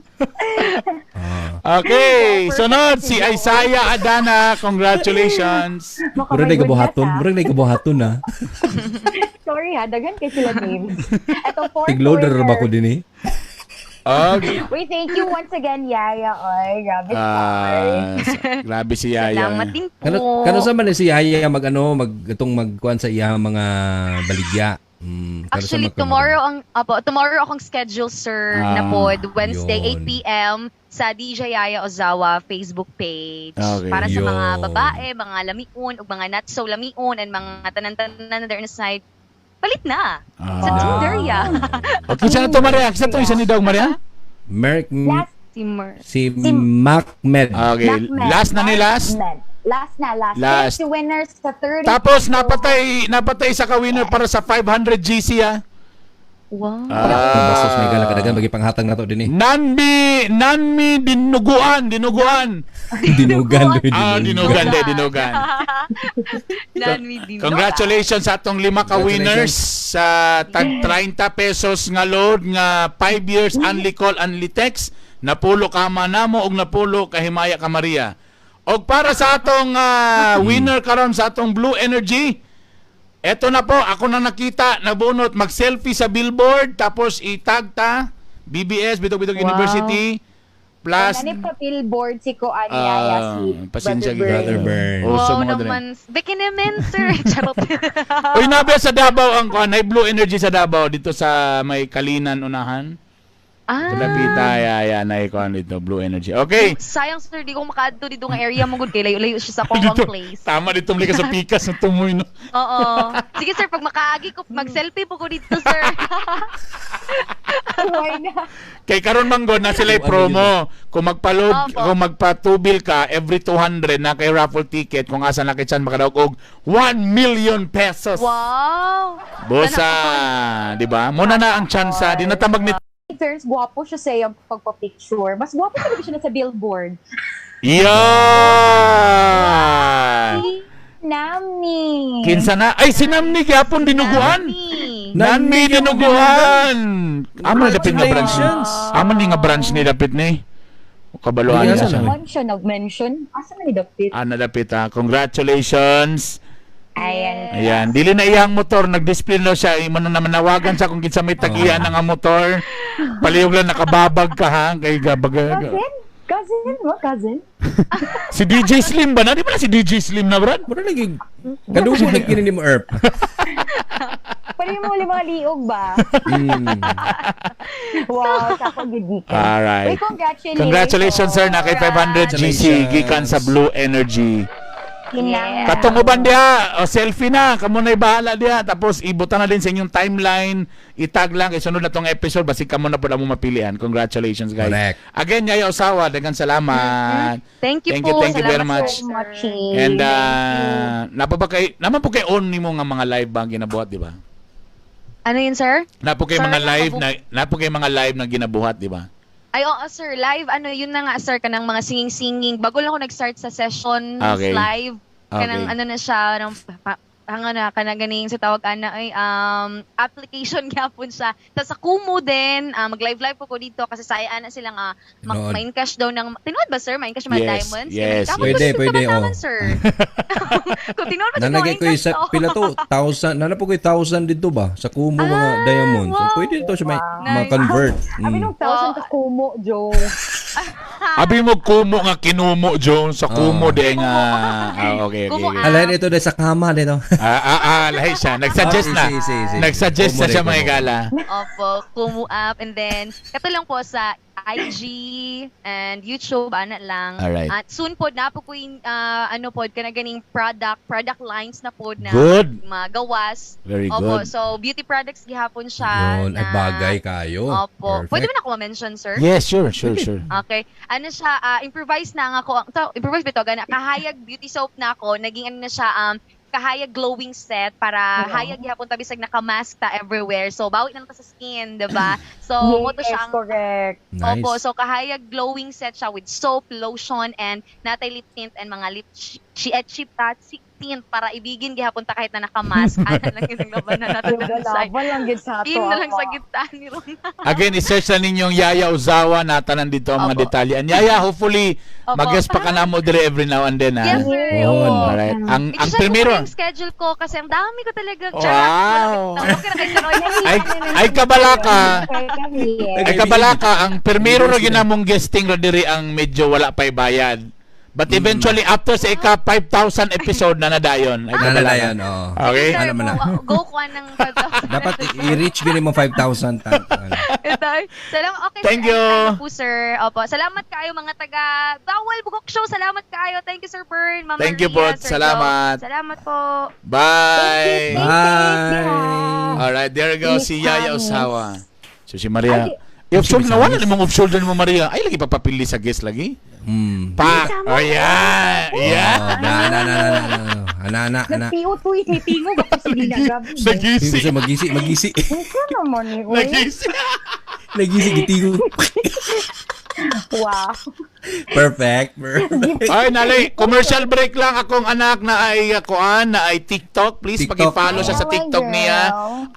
Okay, sunod si Isaiah Adana. Congratulations. Murag na gabuhaton, murag na gabuhaton na. Sorry ha, daghan kay sila names. Ito, fourth Tigloader winner. ba ko din eh? Okay. Wait, thank you once again, Yaya. Oy, grabe. Ah, grabe si Yaya. Salamat din po. Kano kano sa man ni si Yaya mag ano mag itong magkuan sa iya mga baligya. Kano sa Actually, man- tomorrow ang apo, tomorrow akong schedule, sir, na pod, Wednesday yun. 8 PM sa DJ Yaya Ozawa Facebook page. Okay. Para sa mga Yun. babae, mga lamiun ug mga not so lamiun and mga tanan-tanan na there inside. Palit na. Sa Tinder ya. Okay, saan na to, Maria? Saan to isa ni Dog, Maria? Merk Last, Si Mer. si Macmed. Okay, Macmed. last na ni last. Macmed. Last na, last. Last. Six winners sa 30. Tapos napatay sa ka-winner para sa 500 GC ah. Wow. Bastos may gala kadagan bagi panghatag na to din eh. Nanmi dinuguan, dinuguan. Dinugan. Ah, dinugan de, dinugan. Nanmi din. Congratulations sa atong lima ka winners sa tag 30 pesos nga load nga 5 years only call only text. Napulo ka manamo og napulo ka himaya ka Maria. Og para sa atong winner karon sa atong Blue Energy, eto na po, ako na nakita, nabunot, mag-selfie sa billboard, tapos itag ta, BBS, Bitog Bitog Wow. University, plus, Nani pa billboard si Kuan Yaya, si pasensya Brother Brother Bern. Bern. Oh, so Wow mga dre. naman. Beke naman, sir. Charot. Uy, nabi sa Davao ang kuan, ay Blue Energy sa Davao dito sa may Kalinan unahan. Ah. Lapita ya ya na kuan dito Blue Energy. Okay. Sayang sir, di ko makaadto dito nga area mo gud kay layo-layo siya sa akong Dito, place. tama dito muli ka sa pikas na tumoy no. Oo. Sige sir, pag makaagi ko, mag-selfie po ko dito sir. Why na? Kay karon manggod na sila Ano promo. Kung magpaload, Opo. kung magpatubil ka every 200 na kay raffle ticket kung asa na kay chan makadaog og 1 million pesos. Wow. Bosa, di ba? Muna na ang tsansa, di na tambag ni Fairness, gwapo siya sa iyang pagpa-picture. Mas gwapo talaga siya na sa billboard. Yan! Si Nami. Kinsa na? Ay, sinamni gyapon dinuguan. Nami. Nanmi dinuguan. Amo na dapit nga branch. Congratulations. Amo ni nga branch ni dapit ni. Kabaluan Hindi, niya asa siya. na? Man siya nag-mention. Asa man ni dapit? Ah, nadapit ha. Congratulations. Ayan. Ayan, dili na iyang motor, nag-display na siya. Imo na naman nawagan sa kung kinsa may tagian nga motor. Palihog lang nakababag ka ha kay gabag. Cousin? Cousin mo? Cousin? Si DJ Slim ba na? Di ba na si DJ Slim na, Brad? Mura lagi kadugo lagi kini ni mo Erp. Pwede mo mga liog ba? Wow, sa ako gigikan. Alright. Uy, congratulations. Congratulations sir na kay 500 GC gikan sa Blue Energy. Kinang. Katong uban diha, o selfie na, kamo na'y bahala diha. Tapos ibutan na din sa inyong timeline, itag lang kay sunod na tong episode basig kamo na pud amo mapilian. Congratulations guys. Correct. Again, Yaya Osawa, daghang salamat. Thank you Thank you, po. thank you very Salamat, much. sir. Much. And napa ba kay naman po kay on nimo nga mga live bang ginabuhat, di ba? Ano yun, sir? Napo kay Sir, mga live na nakabu- napo kay mga live na ginabuhat, di ba? Ay, oo, sir. Live, ano, yun na nga, sir, kanang mga singing-singing. Bago lang ako nag-start sa session Okay. live. Kanang Okay. ano na siya, nang, hanga na, kanang ganing sa tawag ana, ay, application gyapon siya. Tapos sa Kumu din, mag-live-live po ko dito kasi saya na sila nga, Tinuod. ma-in cash daw ng, tinuod ba, sir? Ma-in cash mga Yes, diamonds? yes, Kamo Pwede, gusto pwede, kabataman, oh. sir. Kung tinuod ba siya, Nanagay ma-in ko cash sa to. pila to, thousand, nana po ko 1,000 dito ba sa Kumu mga diamonds. wow. Pwede dito siya may Nice. ma-convert. Abi nung thousand ka kumo, Joe. Abi mo kumo nga kinumo Jones sa kumo Ah. de nga. Ah, okay, okay. Kumo, okay. ah. Alain ito dahil sa kama dito. Lahi siya. Nag-suggest na. Ah, si. Nag-suggest Kumo na siya rin, mga kumo. gala. Opo, Kumu app. And then, kato lang po sa IG and YouTube ana lang. Alright. At soon pod na po ko yung, ano pod kana ganing product lines na pod na Good. magawas. Very Opo, good. so beauty products gihapon siya. Yun, ay bagay kayo. Opo. Perfect. Pwede ba na ako ma-mention, sir? Yes, sure. Okay. Ano siya, improvise na nga ako. To, improvise ba ito? Gana, kahayag beauty soap na ako. Naging ano na siya, kahayag glowing set para hayag gihapon ta bisag naka-mask ta everywhere. So bawi na lang ta sa skin, 'di ba? So mo to Yes, siya ang correct. Nice. Opo, so kahayag glowing set siya with soap, lotion, and natay lip tint and mga lip cheap cheek tint para ibigin gihapon ta kahit na naka-mask. Ano lang yung laban na nato sa Laban lang gid sa ato. Skin na lang ama. sa gitna ni Rona. Again, i-search na ninyong Yaya Ozawa, natanan dito ang mga Opo. detalye. And Yaya, hopefully, Opo. mag-guest pa ka na mo dire every now and then, ha? Yes, sir. Yun. Opo. Alright. Ang I-check primero, ko pa yung schedule ko kasi ang dami ko talaga. Wow. Charot. Okay na kay Sir Roy. Ay, kabala ka. Ay kabala ka, ang primero ra ginamong guesting ra diri ang medyo wala pa'y bayad. But eventually, after sa ika 5,000 episode na nadayon. Ay Na kabala ka. nadayon, oo. Okay? Sir, Ano man na. go ko ng 5,000. Dapat i-reach gini mo 5,000. Ano. Ito. Salamat. Okay, Thank sir. you. Anytime po, sir. Opo. Salamat kayo mga taga Bawal Bugok Show. Salamat kayo. Thank you, Sir Bern. Ma'am Thank you Maria, po. Sir Salamat. Joe. Salamat po. Bye! Bye! Alright, there you go. Miss Si Yaya Amis. Osawa. So si Maria. Ay, I-off-shoulder Si na wala Miss ni mong off-shoulder mo, Maria. Ay, lagi papapili sa guest lagi. Pak! Oh, yeah! Yeah! Oh, na, na, na, na, na, na. Ana, ana, ana. Nag-PO2 yung mitingo. Baka si Dina Gabi. Nagisi! Gusto magisi, magisi. Ikaw naman eh. Uy. Nagisi! Nagisi, gitigo. Wow. Perfect. Perfect. Ay, nalay, commercial break lang akong anak na ay kuan na ay TikTok. Please TikTok. paki-follow siya sa Oh, my TikTok girl. niya.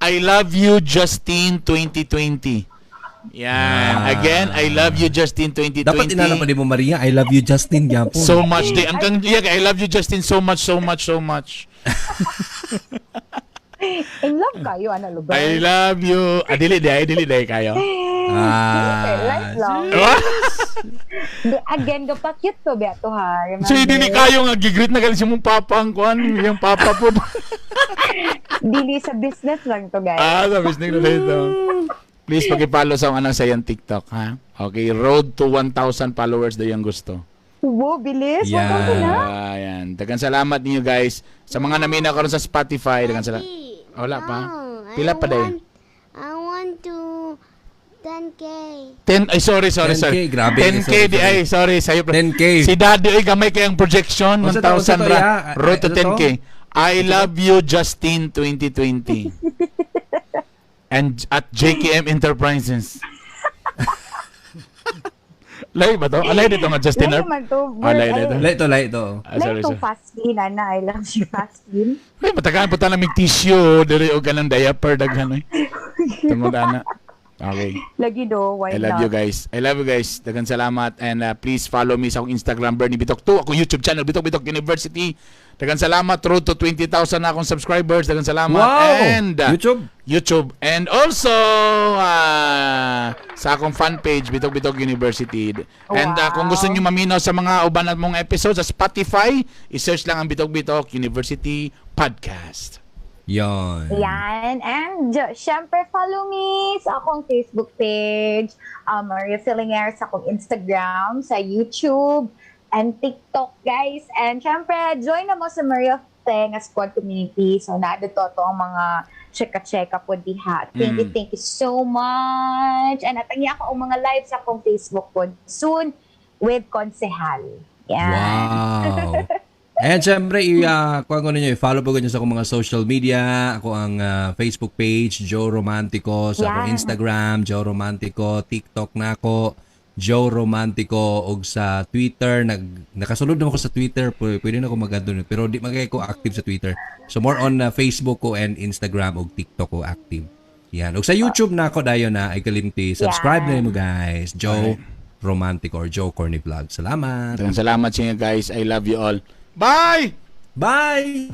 I love you Justine 2020. Yan. Again, I love you Justine 2020. Dapat inana pa din mo, Maria. I love you, Justin. Gyapon. So much day. Ang kang yeah, I love you Justin so much, so much, so much. In love kayo, ano lugar? I love you. Ah, dili day, dili day kayo. Ah. Life lang. Again, gapa-cute to, Beato ha. Remember? So dili kayo nga gigreet na gali si mong papa ang kuan, yung papa po. Dili sa business lang to, guys. Ah, sa business na dito. Please paki-follow sa akong anak sa iyang TikTok, ha? Okay, road to 1,000 followers daw yung gusto. Wow, bilis. Yeah. 1,000 na. Ayan. Daghang salamat ninyo guys. Sa mga namina karon sa Spotify, daghang salamat. Wala pa. No, Pila I pa day? I want to 10K. 10 ay sorry sorry 10K, sorry. grabe. 10K Sorry, di sorry. ay sorry sayo. 10K. Si Daddy ay gamay kay ang projection Unsa to, unsa 1,000 to, ra. ya? Road to Ano to? 10K. I love you Justin 2020. And at JKM Enterprises. Lay ba to? Alay dito nga Justin. Lay Erp? man to. Ah, lay dito. Lay to, lay to. Ah, sorry, Lay to sorry. fast lane, ana. I love you, fast lane. Ay, matagaan po tayo ng tissue. Diri o ganang diaper daghan ay. Tungod ana. Okay. Lagi do, why I love not? you guys. I love you guys. Daghang salamat and please follow me sa akong Instagram Bernie Bitok 2, akong YouTube channel Bitok Bitok University. Daghang salamat. Road to 20,000 na akong subscribers. Daghang salamat. Wow! And YouTube? YouTube. And also sa akong fan page Bitok Bitok University. And kung gusto niyo maminaw sa mga uban at mong episodes sa Spotify, i-search lang ang Bitok Bitok University Podcast. Yon. Yan. And, syempre, follow me sa akong Facebook page, Maria Fillinger, sa akong Instagram, sa YouTube, and TikTok, guys. And syempre, join na mo sa Maria Tenga Squad Community. So, naadto to ang mga cheka-cheka po diha. Thank you, thank you so much. And atangi ako ang mga live sa akong Facebook po soon with Konsehal. Yan. Wow. And syempre, kuha ko ninyo, i-follow po ninyo sa akong mga social media. Ako ang Facebook page, Joe Romantico. Sa akong Yeah. Instagram, Joe Romantico. TikTok na ako, Joe Romantico. Og sa Twitter, nakasulod naman ko sa Twitter. Pwede na ako mag doon. Pero di man kay ko active sa Twitter. So more on Facebook ko and Instagram og TikTok ko active. Yan. Og sa YouTube na ako dayon na ay kalimti. Subscribe na mo guys. Joe Romantico or Joe Corny Vlog. Salamat. Daghang salamat sa inyo guys. I love you all. Bye! Bye!